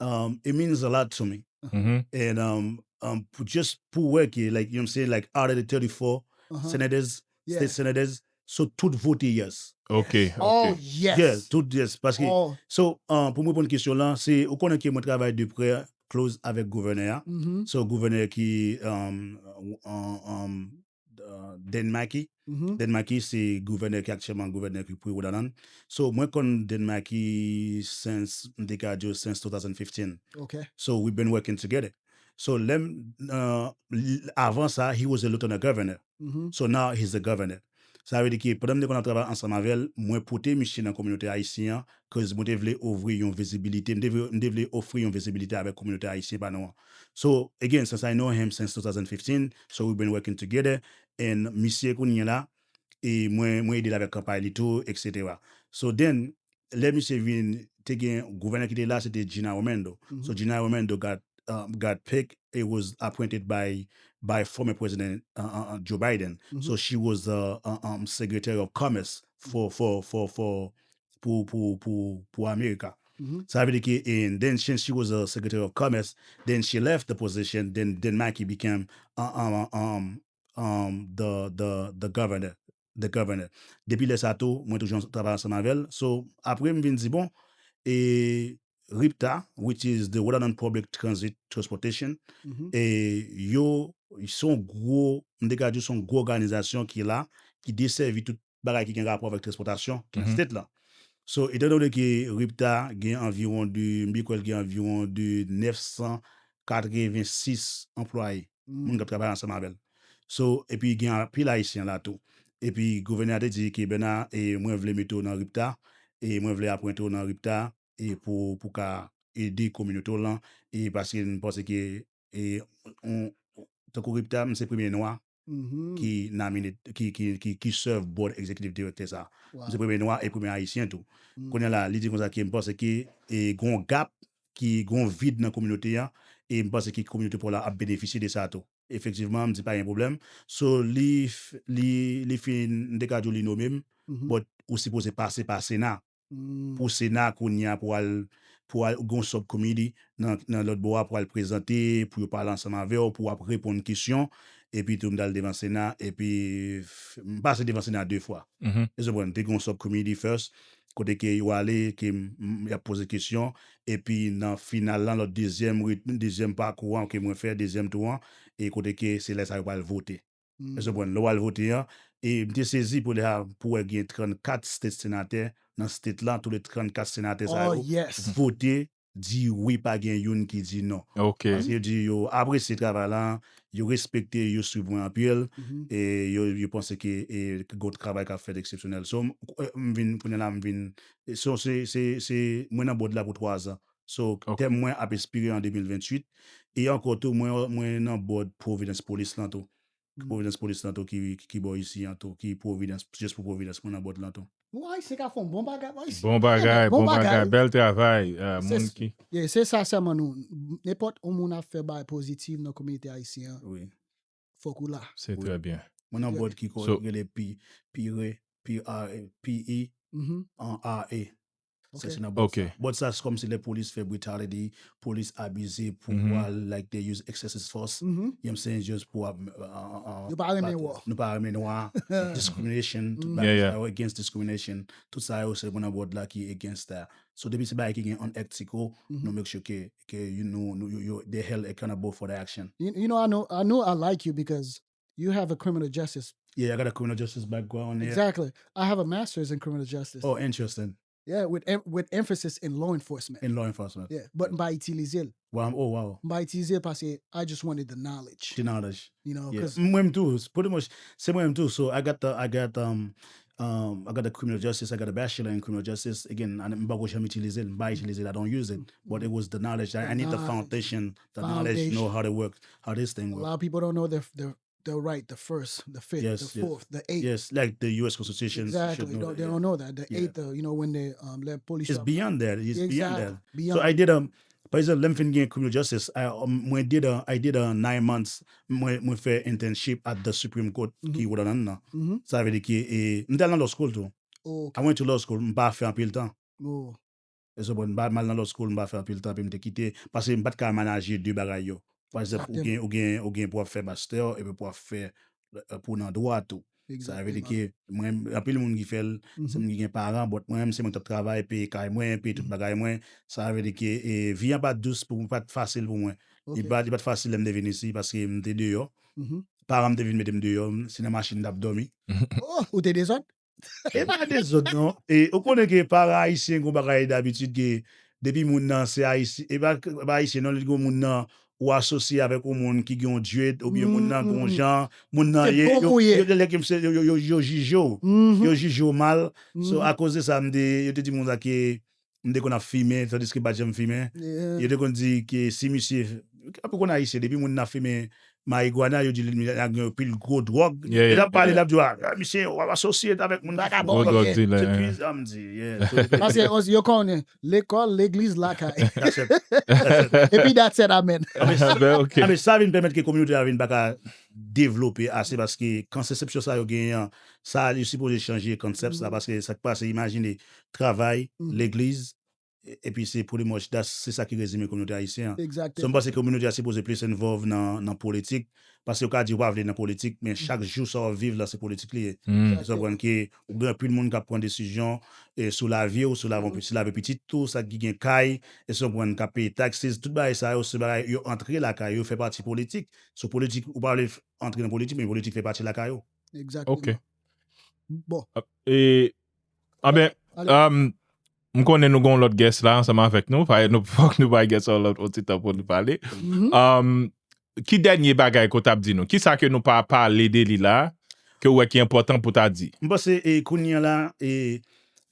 um, it means a lot to me. Mhm. And um, um, pou, just pou wè ke, like, you know what I'm saying, like, out of the thirty-four Uh-huh. senators, Yeah. state senators, so tout vote yes. Okay. Oh, Okay. yes. Yeah, tout yes. Paske, Oh, so, um, pou mwen reponn kesyon lan, se, ou konnen ke mwen travay de prè, close avèk gouvènè a. mhm, So, gouvènè ki, um, um, um, uh, Dan Macky. mhm. Dan Macky se gouvènè ki aktyèlman gouvènè ki pou Rhode Island. So, mwen konn Dan Macky since, m te ka di w, since two thousand fifteen. Okay. So, we've been working together. So, lè m, uh, l- avan sa, he was a lieutenant governor. Mhm. So, now he's the governor. Sa vle di ke pandan m te konn ap travay ansanm avè l, mwen pote misye nan kominote ayisyen an, cause mwen te vle ofri yon vizibilite, m te vle, m te vle ofri yon vizibilite avèk kominote ayisyen pa nou an. So, again, since I know him since two thousand fifteen, so we've been working together, and misye kounye a la, e mwen, mwen ede l avèk kanpay li tou, et cetera. So then, lè misye vin, te gen gouvènè ki te la, se te Gina Raimondo. Mhm. So Gina Raimondo got, uh, got picked, it was appointed by, by former President uh, uh, uh, Joe Biden. Mhm. So she was the uh, um, Secretary of Commerce for, for, for, for, pou, pou, pou, pou America. Mhm. Sa vle di ke, and then since she was a Secretary of Commerce, then she left the position, then, then Macky became uh, um, um, um, the, the, the governor. The governor. Depi lè sa tou, mwen toujou travay ansanm avè l. So, apre m vin di, bon, e RIPTA, which is the Rhode Island Public Transit Transportation, e yo, se yon gwo, m te ka di se yon gwo òganizasyon ki la, ki desèvi tout bagay ki gen rapò avèk transpòtasyon ki nan state lan. So, etan done ke RIPTA gen anviwon de, m byen kwè l gen anviwon de nèf san katrevensis anplwaye, moun k ap travay ansanm avè l. So, epi gen anpil Ayisyen la tou. Epi gouvènè a te di ke Bernard, e mwen vle mete w nan RIPTA, e mwen vle apwente w nan RIPTA, e pou, pou ka ede kominote w lan, e paske m panse ke, e, on, tankou RIPTA, m se premye nwa ki namine, ki, ki, ki, ki serve board executive director sa. M se premye nwa e premye ayisyen tou. Kounye a la, li di konsa ke m panse ke, e, gon gap, ki gon vid nan kominote a, e m panse ke kominote pa w la ap benefisye de sa tou. Efektivman, m di pa gen pwoblèm. So, li, f- li, li fin, m te ka di w li nome m, but ou sipoze pase pa Sena. Pou Sena kounye a pou al, pou al gon subcommittee nan, nan lòt bò a pou al prezante, pou yo pale ansanm avè w, pou w ap reponn kesyon, epi tou m t al devan Sena, epi f- m pase devan Sena de fwa. E so pran, te gon subcommittee first, kote ke yo ale, ke m- m- y ap poze kesyon, epi nan final lan, lòt dezyèm, ret- dezyèm pakou an ke mwen fè, dezyèm tou an, e kote ke se lè sa yo pral vote. E so pran, lè w al vote an, e m te sezi pou lè a, pou wè gen trannkat state senatè nan state lan, tou le trannkat senatè sa yo vote, di wi, pa gen youn ki di non. Paske yo di yo apresye travay la, yo respekte, yo swiv mwen anpil, e yo, yo panse ke, e, ke gon travay k ap fèt eksepsyonèl. So, m, e, m vin, kounye a la, m vin, e, so, se, se, se, mwen nan board la pou twa zan. So, tèm mwen ap espire an de mil venntuit, e ankò tou, mwen, mwen nan board Providence Police lan tou. Providence Police lan tou ki, ki, ki bò isi an tou, ki Providence, just pou Providence, mwen nan board lan tou. Bon, Ayisyen ka fè yon bon bagay, Ayisyen. Bon bagay, bon bagay, bèl travay, euh, moun ki. Yeah, se sa sèlman nou, nenpòt yon moun ap fè bagay pozitif nan kominote ayisyen an, fòk ou la. Se trè byen. Mwen nan board ki ko- ki rele P- PIRE, P R, P E, an R A. Sa se nan board sa. Board sa, se kòmsi lè polis fè brutality, polis abize pouvwa, like they use excessive force. You know what I'm saying? Just pou ap, uh, uh, uh, yo pa renmen wò. Nou pa renmen nwa. Discrimination, tout bagay sa yo, against discrimination. Tout sa yo, se moun nan board la ki against that. So, depi se bagay ki gen unethical, nou make sure ke, ke you know, nou, you, you, they held accountable for the action. You, you know, I know, I know I like you because you have a criminal justice. Yeah, I got a criminal justice background. Yeah. Exactly. I have a master's in criminal justice. Oh, interesting. Yeah, with em- with emphasis in law enforcement. In law enforcement. Yeah, but m pa itilize l. Wow, oh, wow. M pa itilize l paske I just wanted the knowledge. The knowledge. You know, yeah. 'Cause mwen menm tou, pretty much, se mwen menm tou. So I got the, I got, um, um, I got the criminal justice, I got a bachelor in criminal justice. Again, I- m pa ko janm itilize l, m pa itilize l, I don't use it. But it was the knowledge. I, I need the foundation, the knowledge, know how to work, how this thing works. A lot of people don't know the, the the right, the first, the fifth, yes, the fourth, the eighth. Yes, like the U S Constitution. Exactly. They don't know that. The eighth, uh, you know, when they, um, let police. It's beyond that. It's beyond that. So I did, um, pa egzanp, lè m fin gen criminal justice, I, um, mwen did a, I did a nine months, mwen, mwen fè internship at the Supreme Court ki Rhode Island nan. Sa vle di ke, e, m t al nan law school tou. I went to law school, m pa fè anpil tan. E so bon, m pa mal nan law school, m pa fè anpil tan, epi m te kite, paske m pa t ka manaje de bagay yo. Pa egzanp, ou gen, ou gen, ou gen pou w ap fè master, epi pou w ap fè, euh, pou w nan dwa tou. Sa vle di ke mwen, anpil moun ki fè l, se moun ki gen paran, but mwen menm, se mwen k t ap travay, peye kay mwen, peye tout bagay mwen. Sa vle di ke, e, vi an pa t dous pou mwen, pa t fasil pou mwen. Li pa, li pa t fasil lè m te vin isi, paske m te deyò. Paran m te vin mete m deyò, m- se nan machin m t ap dòmi. Oh, ou te dezòd? E pa dezòd, non. E ou konnen ke paran ayisyen gon bagay dabitid ke depi moun nan se ayisyen, e pa, pa ayisyen, non, li gon moun nan ou asosye avèk yon moun ki gen yon dread, oubyen moun nan gon jan, moun nan, yo, yo, yo, yo, yo, yo, yo jije w. Yo jije w mal. So, akoz de sa, m te, yo te di moun sa ke m te konn ap fimen, tandiske m pa t janm fimen. Yo te konn di ke si misye, anpil konn ayisyen, depi moun nan ap fimen marijuana, yo di li, li gen pil gwo dwòg. Yo t ap pale, l ap di, "Ah, misye, w ap asosye avèk moun ki fè dwòg." Gwo drug dealer, se pi sa m di, yeah. So, paske yo konnen, lekòl, legliz, lakay. That's it. That's it. Epi that's it, amen. Ah, men sa vin pèmèt ke kominote a vin pa ka devlope ase, paske kontrasepsyon sa yo genyen an, sa yo sipoze chanje konsèp sa, paske sa k pase, imajine, travay, legliz, epi se pretty much, that's, se sa ki rezime kominote ayisyen an. So, m panse ke kominote a sipoze plis involve nan, nan politik, paske yo ka di yo pa vle nan politik, men chak jou sa w ap viv la, se politik li ye. Ou konprann ke ou gen anpil moun k ap pran desizyon e sou lavi w, sou lavi, sou lavi pitit ou, sa ki gen kay, e sou pran k ap peye taxes, tout bagay sa yo, se bagay yo antre lakay yo, fè pati politik. So politik, ou pa vle antre nan politik, men politik fè pati lakay ou. Egzakteman. Ok. Bon. E, anben, um, m konnen nou gen yon lòt guest la ansanm avèk nou, fòk nou bay guest la yon lòt ti tan pou li pale. Um, ki dènye bagay ke w t ap di nou? Kisa ke nou pa pale de li la, ke w wè ki enpòtan pou ta di? M panse e, kounye a la, e,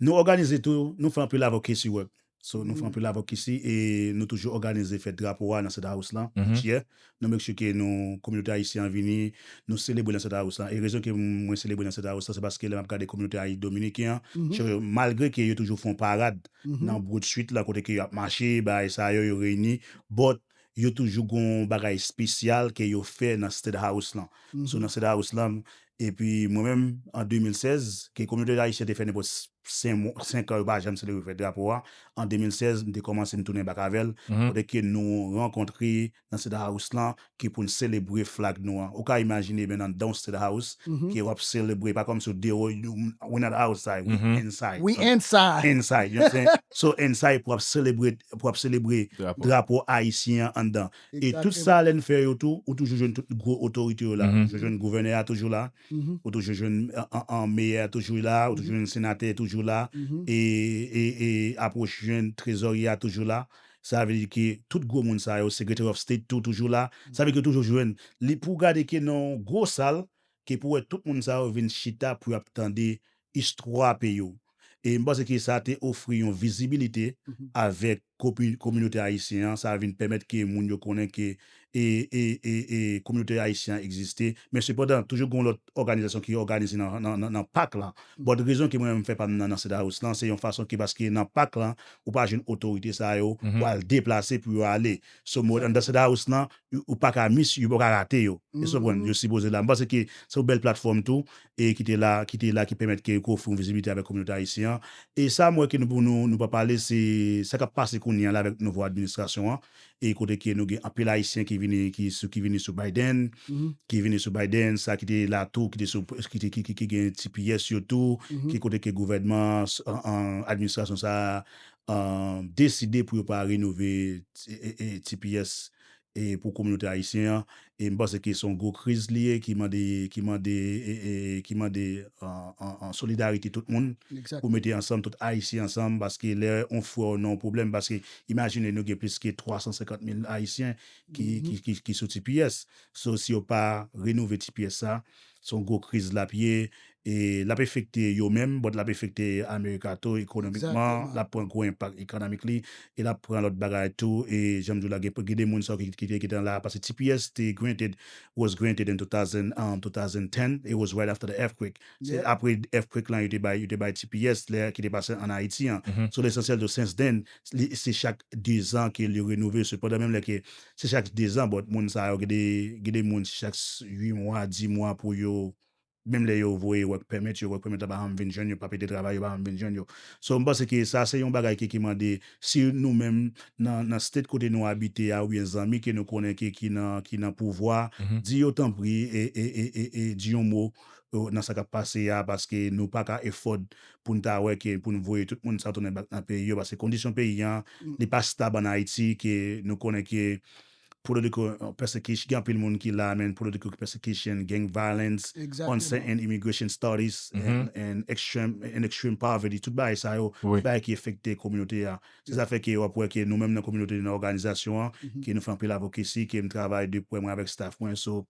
nou òganize tou, nou fè anpil advocacy work. So, nou fè anpil advocacy e nou toujou òganize fèt drapo a nan State House lan, each year. Nou make sure ke nou, kominote ayisyen an vini, nou selebre nan State House lan. E rezon ke mwen selebre nan State House lan, se paske lè m ap gade kominote ayi dominiken an, malgre ke yo toujou fè yon parad nan Broad Street lan, kote ke y ap mache, bagay sa yo, yo reyini, but yo toujou gon bagay espesyal ke yo fè nan State House lan. So, nan State House lan, epi mwen menm, an de mil sèz, ke kominote ayisyen te fè nenpòt senk mwa, senk an, yo pa janm selebre fèt drapo a. An de mil sèz, m te kòmanse, m tounen bak avè l, kote ke nou rankontre nan State House lan, ke pou n selebre flag nou an. Ou ka imajine, men anndan yon State House, ke w ap selebre, pa kòmsi w deyò, we not outside, we inside. We inside. Inside, you know what I'm saying? So, inside, pou ap selebre, pou ap selebre drapo ayisyen an anndan. E tout sa, lè n fè yo tou, ou toujou jwenn tout gwo otorite yo la. Ou toujou jwenn gouvènè a toujou la. Ou toujou jwenn meyè a toujou la. Ou toujou jwenn senatè toujou la. E, e, e apwoch jwenn trezorye a toujou la. Sa vle di ke tout gwo moun sa yo, Secretary of State tou toujou la. Sa vle di ke toujou jwenn. Li pou gade ke nan yon gwo sal, ke pou wè tout moun sa yo vin chita pou y ap tande istwa peyi w. E m panse ke sa te ofri yon vizibilite avèk kopi- kominote ayisyen an, sa vin pèmèt ke moun yo konnen ke e, e, e, e kominote ayisyen an egziste. Men sepandan, toujou gen yon lòt òganizasyon ki òganize nan, nan, nan, nan pak lan. But rezon ke mwen menm m fè pa m nan, nan State House lan, se yon fason ke paske nan pak lan, ou pa jwenn otorite sa yo pou al deplase pou yo ale. So, mwen, anndan State House lan, ou pa ka miss, ou pa ka rate yo. Ou konprann? Yo sipoze la. M panse ke se yon bèl platfòm tou, e ki te la, ki te la, ki pèmèt ke yo ofri yon vizibilite avèk kominote ayisyen an. E sa, m wè ke nou, nou, nou pa pale, se sa k ap pase kounye a la avèk nouvo administrasyon an. E kote ke nou gen anpil ayisyen ki vini, ki sou, ki vini sou Biden, ki vini sou Biden, sa ki te la tou, ki te sou, ki te, ki, ki, ki gen T P S yo tou, ki kote ke gouvènman, an, an, administrasyon sa a, an, deside pou yo pa renove, e, e, e, T P S e pou kominote ayisyen an. E m panse ke se yon gwo kriz li ye ki mande, ki mande, e, e, ki mande an, an, an solidarite tout moun pou mete ansanm, tout ayisyen ansanm, paske lè yon frè w nan yon pwoblèm, paske imajine nou gen plis ke twa san senkant mil ayisyen ki, ki, ki, ki sou T P S. So, si yo pa renove T P S sa, se yon gwo kriz l ap ye. E l ap efekte yo menm, but l ap efekte America tou ekonomikman, l ap pran gwo enpak ekonomik li, e l ap pran lòt bagay tou, e jan m di w la, gen, gen de moun sa yo ki, ki te gentan la, paske T P S te granted, was granted in two thousand, um, two thousand ten, it was right after the earthquake. Se apre earthquake lan, yo te bay, yo te bay T P S, lè ki te pase an Ayiti an. So, lesansyèl de since then, li, se chak de zan ke li renove, sepandan menm lè ke se chak de zan, but moun sa yo, gen de, gen de moun, se chak uit mwa, dis mwa pou yo, menm lè yo voye work permit yo, work permit la pa janm vin jwenn yo, papye de travay yo pa janm vin jwenn yo. So, m panse ke sa se yon bagay ki, ki mande, si nou menm nan, nan state kote nou abite a, oubyen zanmi ke nou konnen ke, ki nan, ki nan pouvwa, di yo tanpri, e, e, e, e, e di yon mo, e, nan sa k ap pase a, paske nou pa ka afford pou n ta wè ke, pou n voye tout moun sa tounen back nan peyi yo, paske kondisyon peyi an, li pa stab an Ayiti, ke nou konnen ke political, uh, persecution, gen anpil moun ki la, men political persecution, gang violence, uncertain immigration status, and, and extreme, and extreme poverty, tout bagay sa yo, bagay ki afekte kominote a. Se sa fè ke w ap wè ke nou menm nan kominote, nan òganizasyon an, ke nou fè anpil advocacy, ke m travay de prè mwen avèk staff mwen, so,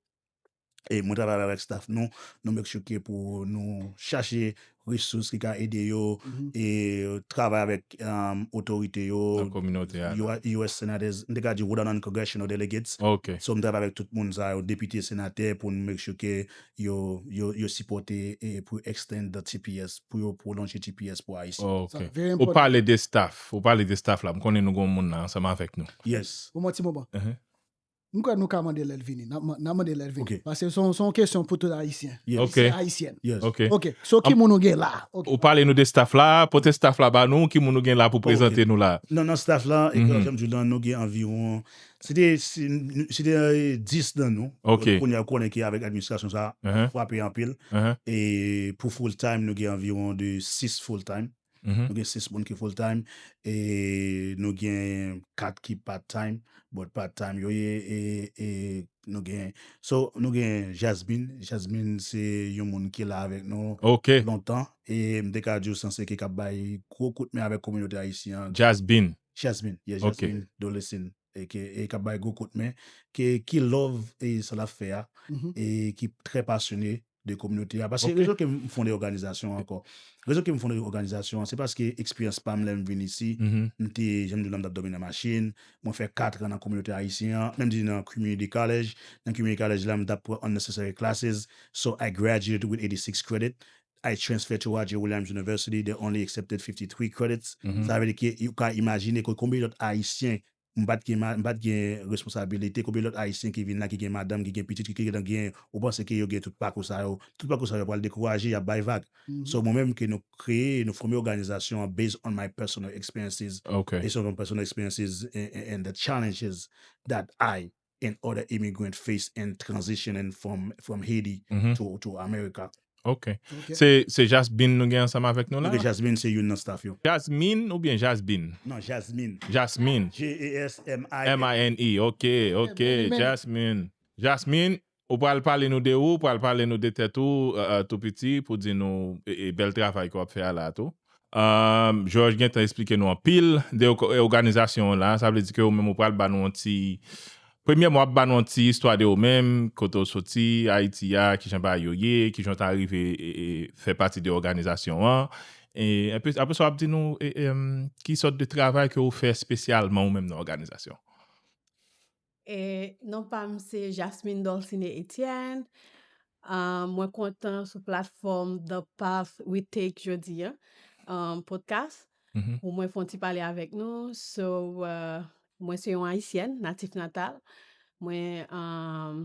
e mwen travay avèk staff nou, nou make sure ke pou nou chache resous ki ka ede yo, e travay avèk, um, otorite yo, nan kominote a, U S senators, m te ka di Rhode Island congressional delegates. So, m travay avèk tout moun sa yo, depite, senatè, pou n make sure ke yo, yo, yo sipòte e pou extend the T P S, pou yo pwolonje T P S pou Ayisyen. Ou pale de staff, ou pale de staff la, m konnen nou gon moun la ansanm avèk nou. Yes. Pou mwen, ti moman. M kwè nou ka mande lè l vini. N ap man- n ap mande lè l vini. Ok. Paske se yon- se yon kesyon pou tout Ayisyen. Yes. Ok. Se Ayisyen. Yes. Ok. Ok. So, ki moun ou gen la? Ok. Ou pale nou de staff la, pote staff la ba nou, ki moun ou gen la pou Ok. prezante nou la? Nan, nan staff la, e Mhm. kòm jan m di w lan, nou gen anviwon, se te, se se te eh, dis nan nou. Ok. Kounye a, ou konnen ke avèk administrasyon sa, Uh-huh. frape anpil. Uh-huh. E pou full time, nou gen anviwon de sis full time. Mhm. Nou gen sis moun ki full time. E nou gen kat ki part time. But part time yo ye. E, e nou gen. So, nou gen Jasmine. Jasmine, se yon moun ki la avèk nou Ok. lontan. E m te ka di w sanse ki k ap bay gwo kout men avèk kominote ayisyen an. Jasmine. Jasmine, yeah, Ok. Jasmine Dolesin. E ke, e k ap bay gwo kout men. Ke, ki love e sa l ap fè a. Mhm. E ki trè pasyone de kominote a. Paske Ok. rezon ke m fonde òganizasyon an ankò. Rezon ke m fonde òganizasyon an, se paske eksperyans pa m lè m vin isi, Mhm. m te, jan m di w la, m t ap dòmi nan machin, mwen fè kat an nan kominote ayisyen an, menm di nan community college, nan community college la, m t ap pran unnecessary classes, so I graduated with eighty-six credit, I transferred to Roger Williams University, they only accepted fifty-three credits, Mhm. Sa vle di ke ou ka imajine ke konbyen lòt ayisyen, m pa t gen ma- m pa t gen responsabilite, konbyen lòt ayisyen ki vin la, ki gen madanm, ki gen pitit, ki, ki gentan gen, ou panse ke yo gen tout pakou sa yo, tout pakou sa yo pral dekouraje, y ap bay vag. Mhm. So, mwen menm ke nou kreye, nou fòme òganizasyon an based on my personal experiences, Ok. based on my personal experiences and, and, and the challenges that I and other immigrant face in transitioning from, from Haiti Mhm. to, to America. Ok. Ok. Se se Jasmine nou gen ansanm avèk nou la? Ok, Jasmine se youn nan staff yo. Jasmine oubyen Jasbine? Non, Jasmine. Jasmine. J A S M I. M I N E. Ok, ok. men- Jasmine. Jasmine, ou pral pale nou de ou, ou pral pale nou de tèt ou, euh, euh, tou piti, pou di nou e, e bèl travay ke w ap fè a la tou. Um, George gentan eksplike nou anpil de òk- òganizasyon an la. Sa vle di ke ou menm ou pral ba nou yon ti. Premyèman, w ap ba nou yon ti istwa de ou menm, kote w soti, Ayiti a, kijan bagay yo ye, kijan w ta rive e, e, fè pati de òganizasyon an. E apre, apre sa, w ap di nou e, e, um, ki sòt de travay ke w fè espesyalman ou menm nan òganizasyon. E non pa m se Jasmine Dolcine Etienne. Ah, mwen kontan sou platfòm The Path We Take jodi a, um, podcast. Mhm. Pou mwen fè yon ti pale avèk nou. So, uh, mwen se yon Ayisyèn, natif natal. Mwen um,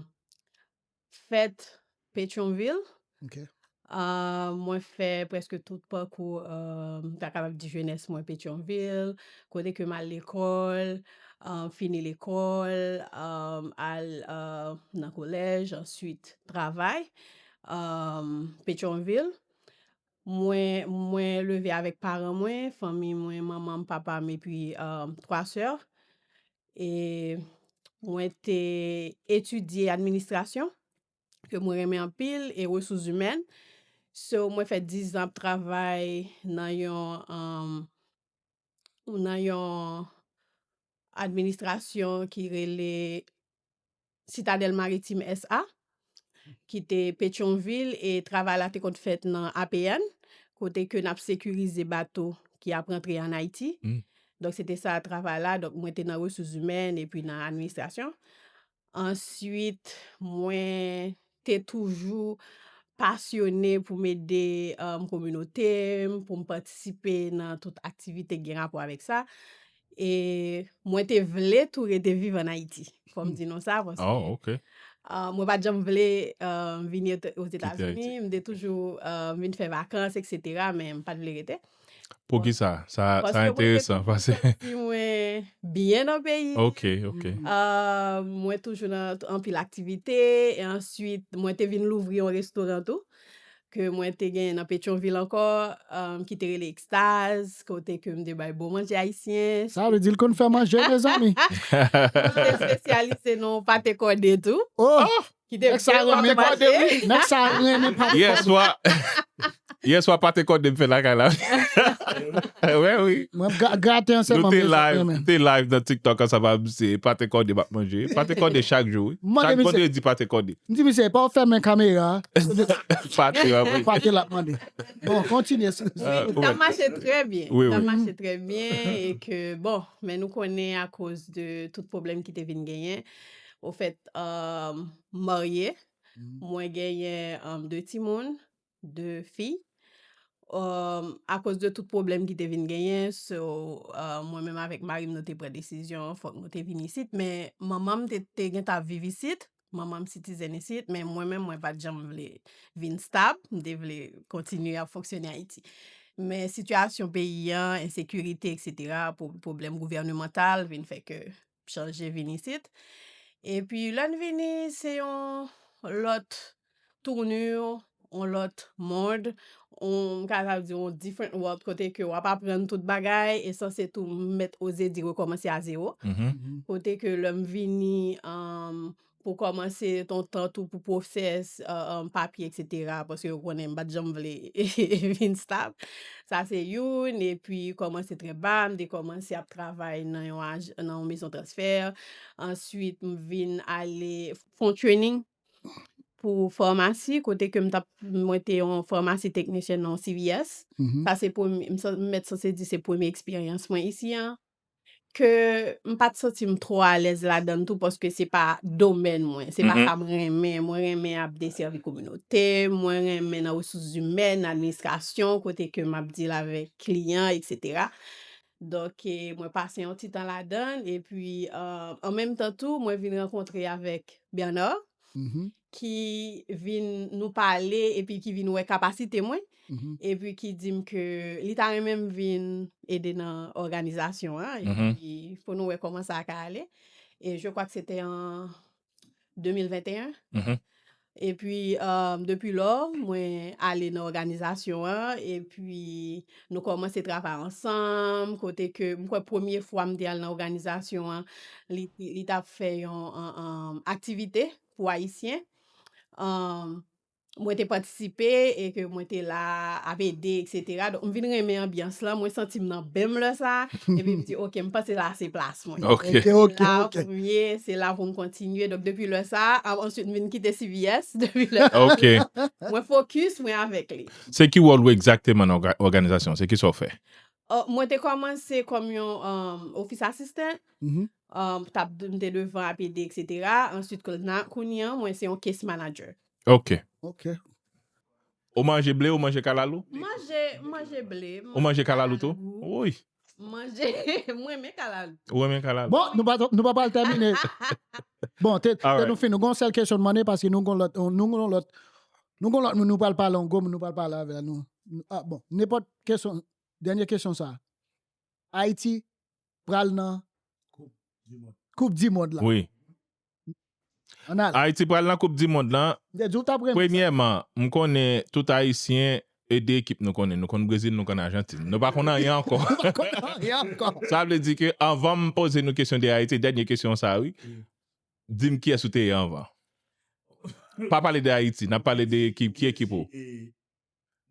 fèt Petyonvil. Ok. Ah, mwen fè prèske tout pakou, ah, m ta kapab di jenès mwen Petyonvil, kote ke m al lekòl, ah, fini lekòl, ah, al ah, nan kolèj, answit travay, ah, Petyonvil. Mwen, mwen leve avèk paran mwen, fanmi mwen, manman m, papa m, epi ah, twa sè. E mwen te etidye administrasyon, ke mwen renmen anpil, e resous imèn. So, mwen fè diz an ap travay nan yon, um, nan yon administrasyon ki rele Citadelle Maritime S A, ki te Petyonvil, e travay la te konn fèt nan A P N, kote ke n ap sekirize bato ki ap rantre an Ayiti. Mm. Donk, se te sa travay la. Donk, mwen te nan resous imèn epi nan administrasyon. Answit, mwen te toujou pasyone pou m ede um, kominote m, pou m patisipe nan tout aktivite ki gen rapò avèk sa. E mwen te vle tou rete viv an Ayiti, fò m di nou sa, paske Oh, ok. uh, mwen pa t janm vle uh, vini Eta- Ozetazini. Ayiti. M te toujou uh, vin fè vakans, etsetera, men m pa t vle rete. Pou ki sa? Sa, sa Paske mwen te enteresan. Paske... Si mwen byen nan peyi. Ok, ok. Uh, mwen toujou nan anpil aktivite. E answit, mwen te vin louvri yon restoran tou. Ke mwen te gen nan Petyonvil ankò, um, ki te rele Ekstaz, kote ke m te bay bon manje ayisyen. Sa vle di l konn fè manje, mezanmi. Mwen te espesyalize nan pate kòde tou. Oh! Ki te Nèg sa vrèman renmen pate, mache. wi. Nèg sa renmen pate Yè kòde. Swa, yè swa pate kòde m fè lakay la. Wè, wi. Mwen ap ga- gate an Nou sèlman, te men sa live, renmen. te live nan TikTok ansanm avèk misye. Pate kòde m ap manje. Pate kòde chak jou, wi. Mande Chak misye. Vandredi pate kòde. M di misye, pa w fèmen kamera. Pate, w ap ri. Pate l ap mande. Bon, kontinye. Euh, Sa wè. mache trè byen. Wi, Sa wi. mache trè byen e ke, bon, men nou konnen akoz de tout pwoblèm ki te vin genyen. Ofèt, um, marye, mwen genyen um, de timoun, de fi. um, akoz de tout pwoblèm ki te vin genyen, so, uh, mwen menm avèk mari m, nou te pran desizyon, fòk nou te vin isit, men manman m te, te gentan ap viv isit, manman m sitizen isit, men mwen menm, mwen pa t janm vle vin stab, m te vle kontinye ap fonksyone Ayiti. Men sitiyasyon peyi an, ensekirite, et cetera, pwo-, pwoblèm gouvènemantal vin fè ke chanje vin isit. Epi lè n vini, se yon lòt tournure, yon lòt mond, yon, m ka sa di yon different world, kote ke w ap aprann tout bagay, e sanse tou m mèt oze di rekòmanse a zewo. Mhm. Kote ke lè m vini, um, pou kòmanse ton tan tou pou pwosès, uh, um, papye, et cetera, paske yo konnen m pa t janm vle vin stab. Sa se youn, epi kòmanse trè ba, m te kòmanse ap travay nan yon, aj- nan yon mezon transfè. Answit, m vin ale fè yon training pou famasi, kote ke m t ap, mwen te yon famasi teknisyèn nan yon C V S. Mhm. Sa se premye, m san- m mèt sanse di se premye eksperyans mwen isi an. Ke m pa t santi m twò alèz ladan l tou, paske se pa domèn mwen, se pa Mhm. sa m renmen. Mwen renmen ap desèvi kominote, mwen renmen nan resous imèn, administrasyon, kote ke m ap deal avèk kliyan, et cetera. Donk, eh, mwen pase yon ti tan ladan l, epi, uh, an menm tan tou, mwen vin rankontre avèk Bernard, Mhm. ki vin nou pale, epi ki vin wè kapasite mwen, Mhm. epi ki di m ke li ta renmen m vin ede nan òganizasyon an, Mhm. epi pou nou wè kòman sa ka ale. E je crois que c'était en deux mille vingt et un. Mhm. Epi, um, depi lò, mwen ale nan òganizasyon an, epi nou kòmanse travay ansanm, kote ke m kwè premye fwa m te al nan òganizasyon an, li, li t ap fè yon, an, an, aktivite pou Ayisyen. Um, mwen te patisipe e ke mwen te la ap ede, et cetera. Donk, m vin renmen anbyans lan, mwen santi m nan ben m lè sa, epi m di, ok, m panse la se plas mwen. Ok. Ok, ok, La ok. pou m ye, se la pou m kontinye. Donk, depi lè sa, a- answit, m vin kite C V S, depi lè sa, Ok. mwen fokis, mwen avèk li. Se ki wòl ou egzakteman nan òga- òganizasyon? Se ki sa w fè? Uh, mwen te kòmanse kòm yon um, office assistant, Mhm. um, t ap, m te devan ap ede, et cetera. Answit, kounye a, mwen se yon case manager. Ok. Ok. Ou manje ble, ou manje kalalou? Manje, manje ble. Ou manje kalalou tou? Kalalou. Wi. Manje, mwen renmen kalalou. Ou renmen kalalou? Bon, nou pa, nou pa pral tèmine. Bon, te, te Alright. nou fin, nou gen yon sèl kesyon n mande, paske nou gen lòt, nou gen lòt, nou gen lòt moun nou pral pale, yon gwo moun nou pral pale avè nou. Ah, bon, nenpòt kesyon, dènye kesyon sa. Ayiti pral nan Koup di mond la. Wi. Ann al. Ayiti pral nan Koup di mond lan. M te di w t ap renmen. Premyèman, m konnen tout Ayisyen e de ekip nou konnen. Nou konn Brezil, nou konn Ajantin. Nou pa konn anyen ankò. Nou pa konn anyen ankò. Sa vle di ke anvan m poze nou kesyon de Ayiti, dènye kesyon sa wi. Di m kiyès ou te ye anvan. Pa pale de Ayiti, n ap pale de ekip, ki ekip ou? E,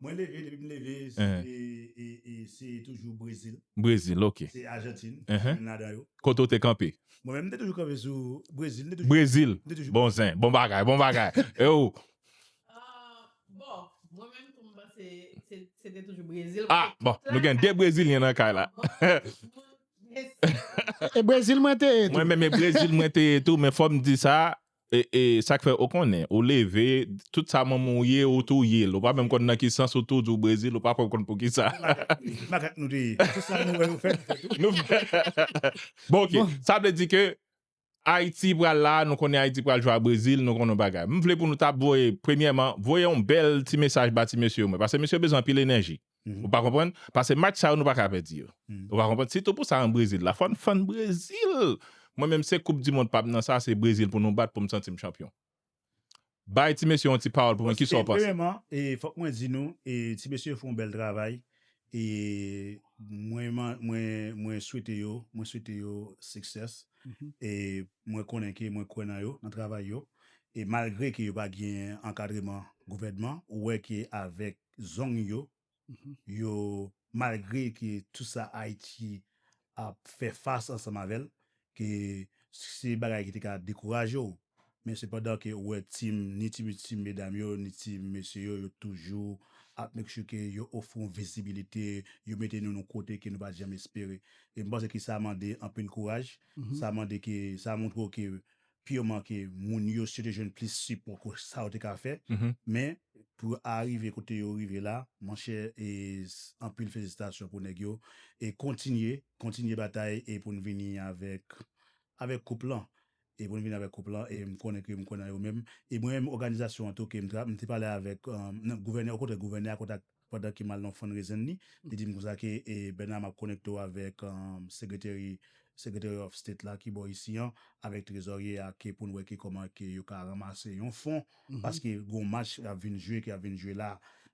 mwen leve, depi m leve, se, Hein. e, e, e, se toujou Brezil, Brezil, ok. se Ajantin, Hein. youn ladan yo. Kote ou te kanpe? Mwen menm, m te toujou kanpe sou Brezil, m te toujou, Brezil. m te toujou Bon zen, bon bagay, bon bagay. E ou? Ah, bon, mwen menm tou m panse se, se te toujou Brezil. Ah, bon, nou gen de Brezilyen nan kay la. E Brezil mwen te ye tou. Mwen menm e Brezil mwen te ye tou, men fò m di sa, e, e sa k fè ou konnen, ou leve, tout sa manman w ye, ou tou ye l. Ou pa menm konn nan ki sans ou tou di w Brezil, ou pa menm konn pou ki sa. Makak nou te ye. Tout sa nou wè nou fè, nou fè tou. Nou... Bon, ok. Sa vle di ke Ayiti pral la, nou konnen Ayiti pral jwe a Brezil, nou konnen bagay. M vle pou nou ta voye, premyèman, voye yon bèl ti mesaj ba ti mesye yo, mwen. Paske mesye yo bezwen anpil enèji. Mhm. Ou pa konprann? Paske match sa yo, nou pa ka pèdi yo. Mhm. Ou pa konprann? Sitou pou sa an Brezil la. Fò n fann Brezil! Mwen menm, se Koup di mond pa m nan sa, se Brezil pou nou bat, pou m santi m chanpyon. Bay ti mesye yon ti pawòl pou mwen, ki sa w panse? Premyèman, e, fòk mwen di nou, e, ti mesye yo fè yon bèl travay. E mwen, man- mwen, mwen swete yo, mwen swete yo success. Mhm. E mwen konnen ke mwen kwè nan yo, nan travay yo. E malgre ke yo pa gen ankadreman gouvènman, ou wè ke avèk zong yo, Mhm. yo, malgre ke tout sa Ayiti ap fè fas ansanm avè l, ke se bagay ki te ka dekouraje w. Men sepandan ke ou wè tim, ni tim, tim medam yo, ni tim mesye yo, yo toujou ap make sure ke yo ofri yon vizibilite, yo mete nou nan kote ke nou pa t janm espere. E m panse ke sa mande anpil kouraj, Mhm. sa mande ke, sa montre w ke piman ke moun yo si yo te jwenn plis sipò ke sa yo te ka fè. Mhm. Men pou yo arive kote yo rive la, monchè, e s- anpil felisitasyon pou nèg yo. E kontinye, kontinye batay e pou n vini avèk, avèk koup lan. E pou n vini avèk koup lan, e m konnen ke m kwè nan yo menm. E mwen menm, òganizasyon an tou, ke m, tra- m te pale avèk um, nan gouvènè, okontrè, gouvènè a kontak pandan ke m al nan fundraising li, li di m konsa ke e, Bernard, m ap konekte w avèk um, Secretary, Secretary of State la ki bò isi an, avèk trezorye a ke pou n wè ke kòman ke yo ka ranmase yon fon, paske gon match k ap vin jwe, k ap vin jwe la,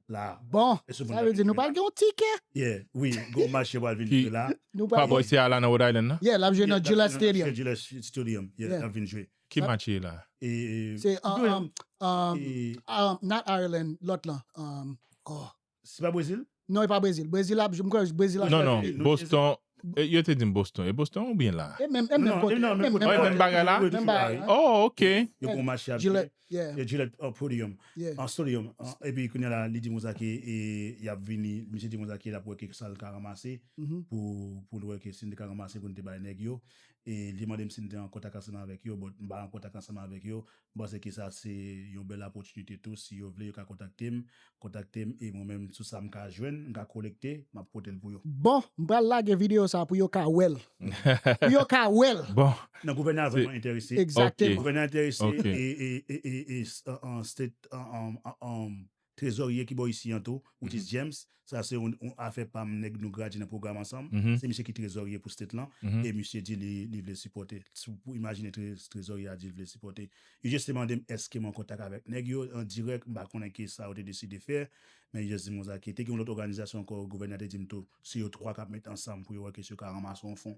la. Bon, sa vle di nou pral gen yon tikè. Yeah, wi, gon match yo pral vin jwe la. Nou pral Pa bò isi a la nan Rhode Island nan? Yeah, l ap jwe nan Gillette Stadium. Gillette Stadium, yeah, Yeah. L ap vin jwe. Ki match ye la? E, Se um, um, um, e, um, not Ireland, lòt lan. Um, oh. Se pa Brezil? Non, e pa Brezil. Brezil ap, m kwè Brezil ap Non, non, jwe. Boston. E, yo te di m Boston. E Boston oubyen la? E menm, e menm kote. Non, non, Menm, menm menm Oh, e kote. menm bagay la? Menm bagay la. Oh, ok. Yo gon match y ap Gillette, jwe. yeah. E Gillette uh, Podium. Yeah. An Stadium. An- Epi kounye a la, li di konsa ke e, y ap vini, misye di konsa ke l ap wè ke sa l ka ranmase Mhm. pou, pou l wè ke si n te ka ranmase pou n te bay nèg yo. E li mande m si n te an kontak ansanm avèk yo, but m pa an kontak ansanm avèk yo. M panse ke sa se yon bèl opòtinite tou. Si yo vle, yo ka kontakte m. Kontakte m e mwen menm, sou sa m ka jwenn, m ka kolekte, m ap pote l pou yo. Bon, m pral lage videyo sa pou yo ka wè l. Pou yo ka wè l. Bon, Nan gouvènè a vrèman enterese. Exactement. Ok. Gouvènè a enterese Ok. e, e, e, e, e s- an, an state, an, an, an, an trezorye ki bò isi an tou, which is James. Sa se yon, yon afè pa m, nèg nou gradye nan pwogram ansanm. Mhm. Se misye ki trezorye pou state lan. Mhm. E misye di li, li vle sipòte. Si w pou imajine tre, trezorye a di l vle sipòte. Yo jis te mande m èske m an kontak avèk nèg yo an dirèk, m pa konnen ki sa yo te deside fè. Men yo jis di m konsa ke te gen yon lòt òganizasyon ankò, gouvènè a te di m tou, se yo twa k ap met ansanm pou yo wè ke si yo ka ranmase yon fon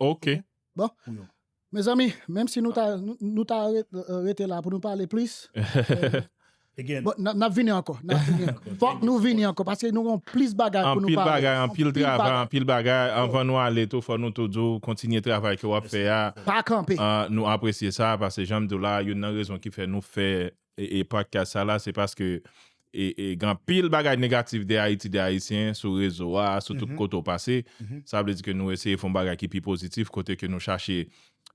ok. Bon, pou yo. Mezanmi, menm si nou ta, nou, nou ta re- euh, rete la pou nou pale plis, Again, bon, n ap n ap vini ankò. N ap vini ankò. Fòk nou vini ankò paske nou gen plis bagay pou nou Anpil pale. bagay, anpil Anpil travay, bagay. Anpil bagay. Anvan nou ale tou, fò nou tou di w kontinye travay ke w ap fè a. Pa kanpe. Ah, nou apresye sa, paske jan m di w la, youn nan rezon ki fè nou fè e, e podcast sa la, se paske e, e, gen anpil bagay negatif de Ayiti, de Ayisyen, sou rezo a, sou tout Mhm. kote w pase. Mhm. Sa vle di ke nou eseye fè yon bagay ki pi pozitif, kote ke nou chache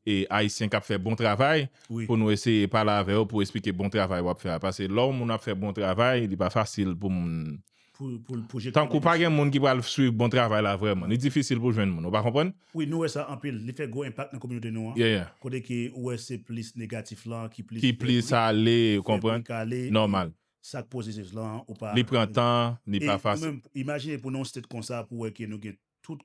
e Ayisyen k ap fè bon travay, Wi. Pou nou eseye pale avè yo, pou esplike bon travay w ap fè a. Paske lè yon moun ap fè bon travay, li pa fasil pou moun. Pou, pou, pou jete Tankou pa gen moun ki pral swiv bon travay la vrèman. Li difisil pou jwenn moun, ou pa konprann? Wi, nou wè sa anpil. Li fè gwo enpak nan kominote nou an. Yeah, yeah. Kote ke ou wè se plis negatif lan ki plis Ki plis ale, ou konprann? Nòmal. Sa k pozitif lan, ou pa Li pran tan, li pa fasil. Imajine pou nou state konsa, pou wè ke nou gen tout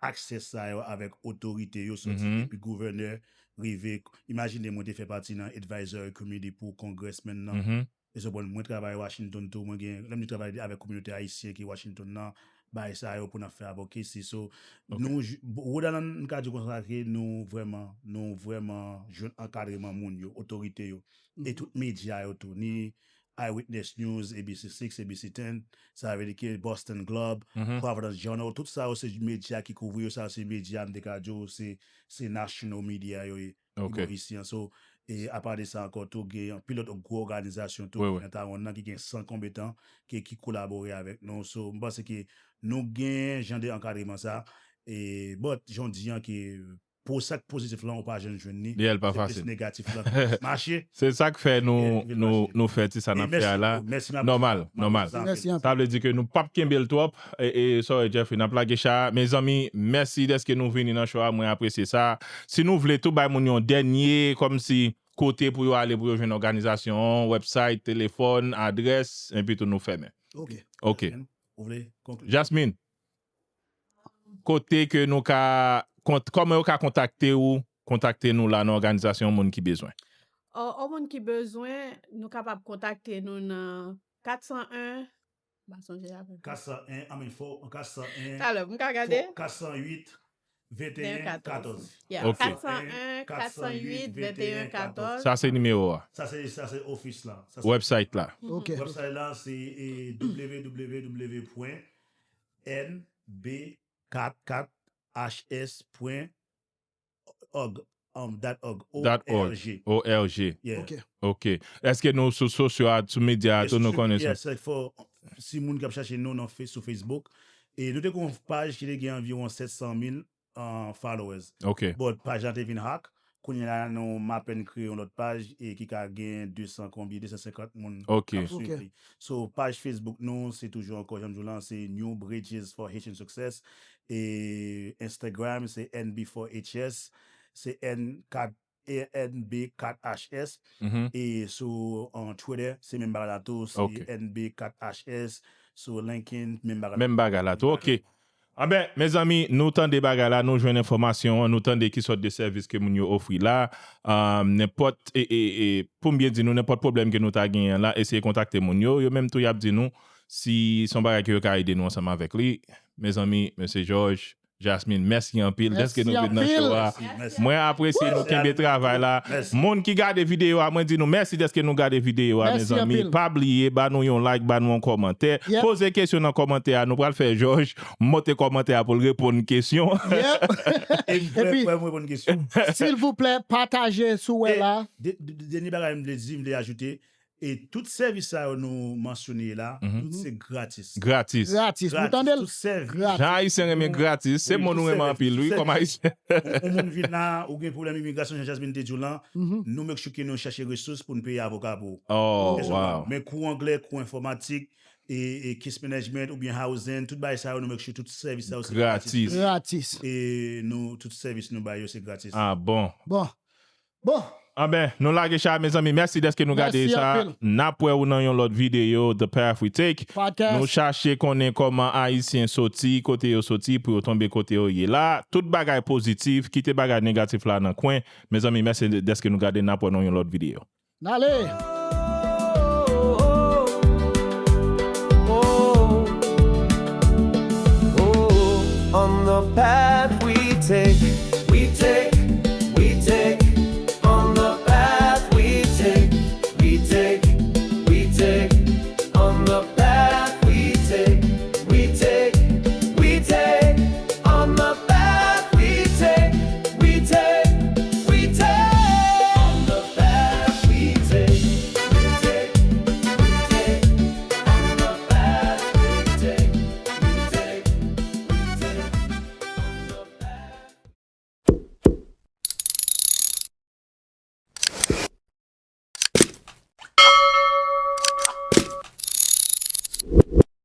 aksè sa yo avèk otorite yo, soti Mhm. depi gouvènè rive. Imajine mwen te fè pati nan advisory committee pou congressman nan. Mhm. E so bon, mwen travay Washington tou, mwen gen, lè m di travay avèk kominote ayisyen ki Washington nan, bay sa yo pou n ap fè advocacy. So, Ok. nou, j- bo- Rhode Island, m ka di konsa ke nou vrèman, nou vrèman jwenn ankadreman moun yo, otorite yo. E tout medya yo tou, ni Eyewitness News, A B C six, A B C ten, sa vle di ke Boston Globe, Mhm. Providence Journal, tout sa yo se medya ki kouvri yo, sa yo se medya, m te ka di w, se, se national media yo ye. Ok. Ki bò isi an. So, e apa de sa ankò tou, gen anpil lòt gwo òganizasyon tou Wi, ki wi. nan Taiwan nan, ki gen san konbetan ki, ki kolabore avèk nou. So, m panse ke nou gen jan de ankadreman sa. E, but, jan w di an ke pou sa k pozitif lan, ou pa janm jwenn li. Yeah, l pa Se plis fasil. Negatif lan ki plis mache. Se sa k fè nou, Yeah, nou, mache. nou fè ti sa n E ap fè mèsi a la. pou, mèsi, m ap- Nòmal, m ap- nòmal. sa- Mèsi anpil. Sa vle di ke nou p ap kenbe l twòp. E, e, sorry, Jeffrey, n ap lage cha a. Mezanmi, mèsi dèske nou vini nan show a. Mwen apresye sa. Si nou vle tou bay moun yon dènye, kòmsi kote pou yo ale pou yo jwenn òganizasyon, website, telefòn, adrès, epi tou nou fèmen. Ok. Ok. Ou vle konkli? Jasmine, kote ke nou ka, kont, kòman yo ka kontakte ou, kontakte nou la nan òganizasyon moun ki bezwen. O, o moun ki bezwen, nou kapab kontakte nou nan kat san en, m pa sonje avèk. Kat san en, I mean, fo, kat san en, Talè, m ka gade. kat san uit, venteyen, katòz. Yeah, Ok. kat san en, kat san uit, venteyen, katòz. Sa se nimewo a. Sa se, sa se ofis la. Sa se Website la. Ok. Website la, se e, w w w pwen n b kat kat h s pwen org, um, dot org, Dot org. O R G. O R G. Yeah. Ok. Ok. Èske nou sou sosyo a, sou medya a, tou nou konnen sa? Yes, fò, si moun k ap chache nou nan Face, sou Facebook, e nou te gen yon paj ki te gen anviwon sèt san mil uh, followers. Ok. But paj la te vin hack. Kounye a la, nou m apèn kreye yon lòt paj e ki ka gen de san konbyen, de san senkant moun Ok. k ap swiv Ok. li. So, paj Facebook nou, se toujou ankò, jan m di w lan, se New Bridges for Haitian Success. E Instagram, se N B four H S, se N kat, N B kat H S. Mhm. E sou an Twitter, se menm bagay la tou, se Ok. N B kat H S. Sou LinkedIn, menm bagay la. Menm bagay la tou. Ok. Anben, mezanmi, nou tande bagay la, nou jwenn enfòmasyon an, nou tande ki sòt de sèvis ke moun yo ofri la. Um, nenpòt, e, e, e, pou m byen di nou, nenpòt pwoblèm ke nou ta genyen la, eseye kontakte moun yo. Yo menm tou y ap di nou si se yon bagay ke yo ka ede nou ansanm avèk li. Mezanmi, mesye George, Jasmine, mèsi anpil dèske nou vin nan show a. Mwen apresye nou kenbe travay la. Moun ki gade videyo a, mwen di nou mèsi dèske nou gade videyo a, mezanmi. Pa bliye, ba nou yon like, ba nou yon kòmantè. Poze kesyon nan kòmantè a. Nou pral fè George monte kòmantè a pou l reponn kesyon. Epi, silvouplè, pataje si w wè la. Dènye bagay m vle di, m vle ajoute, e tout sèvis sa yo nou mansyone la, tout se gratis. Gratis. Gratis. Nou tande l. Jan Ayisyen renmen gratis, se mo nou renmen anpil, wi, kòm Ayisyen. Yon moun vin la, ou gen pwoblèm imigrasyon, jan Jasmine te di w lan, nou make sure ke nou chache resous pou n peye avoka pou ou. Oh, wow. Men kou anglè, kou enfòmatik, e, e case management oubyen housing, tout bagay sa yo, nou make sure tout sèvis sa yo se Gratis. Gratis. E nou, tout sèvis nou bay yo, se gratis. Ah, bon. Bon. Bon. Anben, nou lage cha, mezanmi. Mèsi dèske nou gade sa. N ap wè ou nan yon lòt videyo, The Path We Take. Nou chache konnen kòman Ayisyen soti, kote yo soti, pou yo tonbe kote yo ye la. Tout bagay pozitif, kite bagay negatif la nan kwen. Mezanmi, mèsi dèske nou gade. N ap wè nou yon lòt videyo. N ale!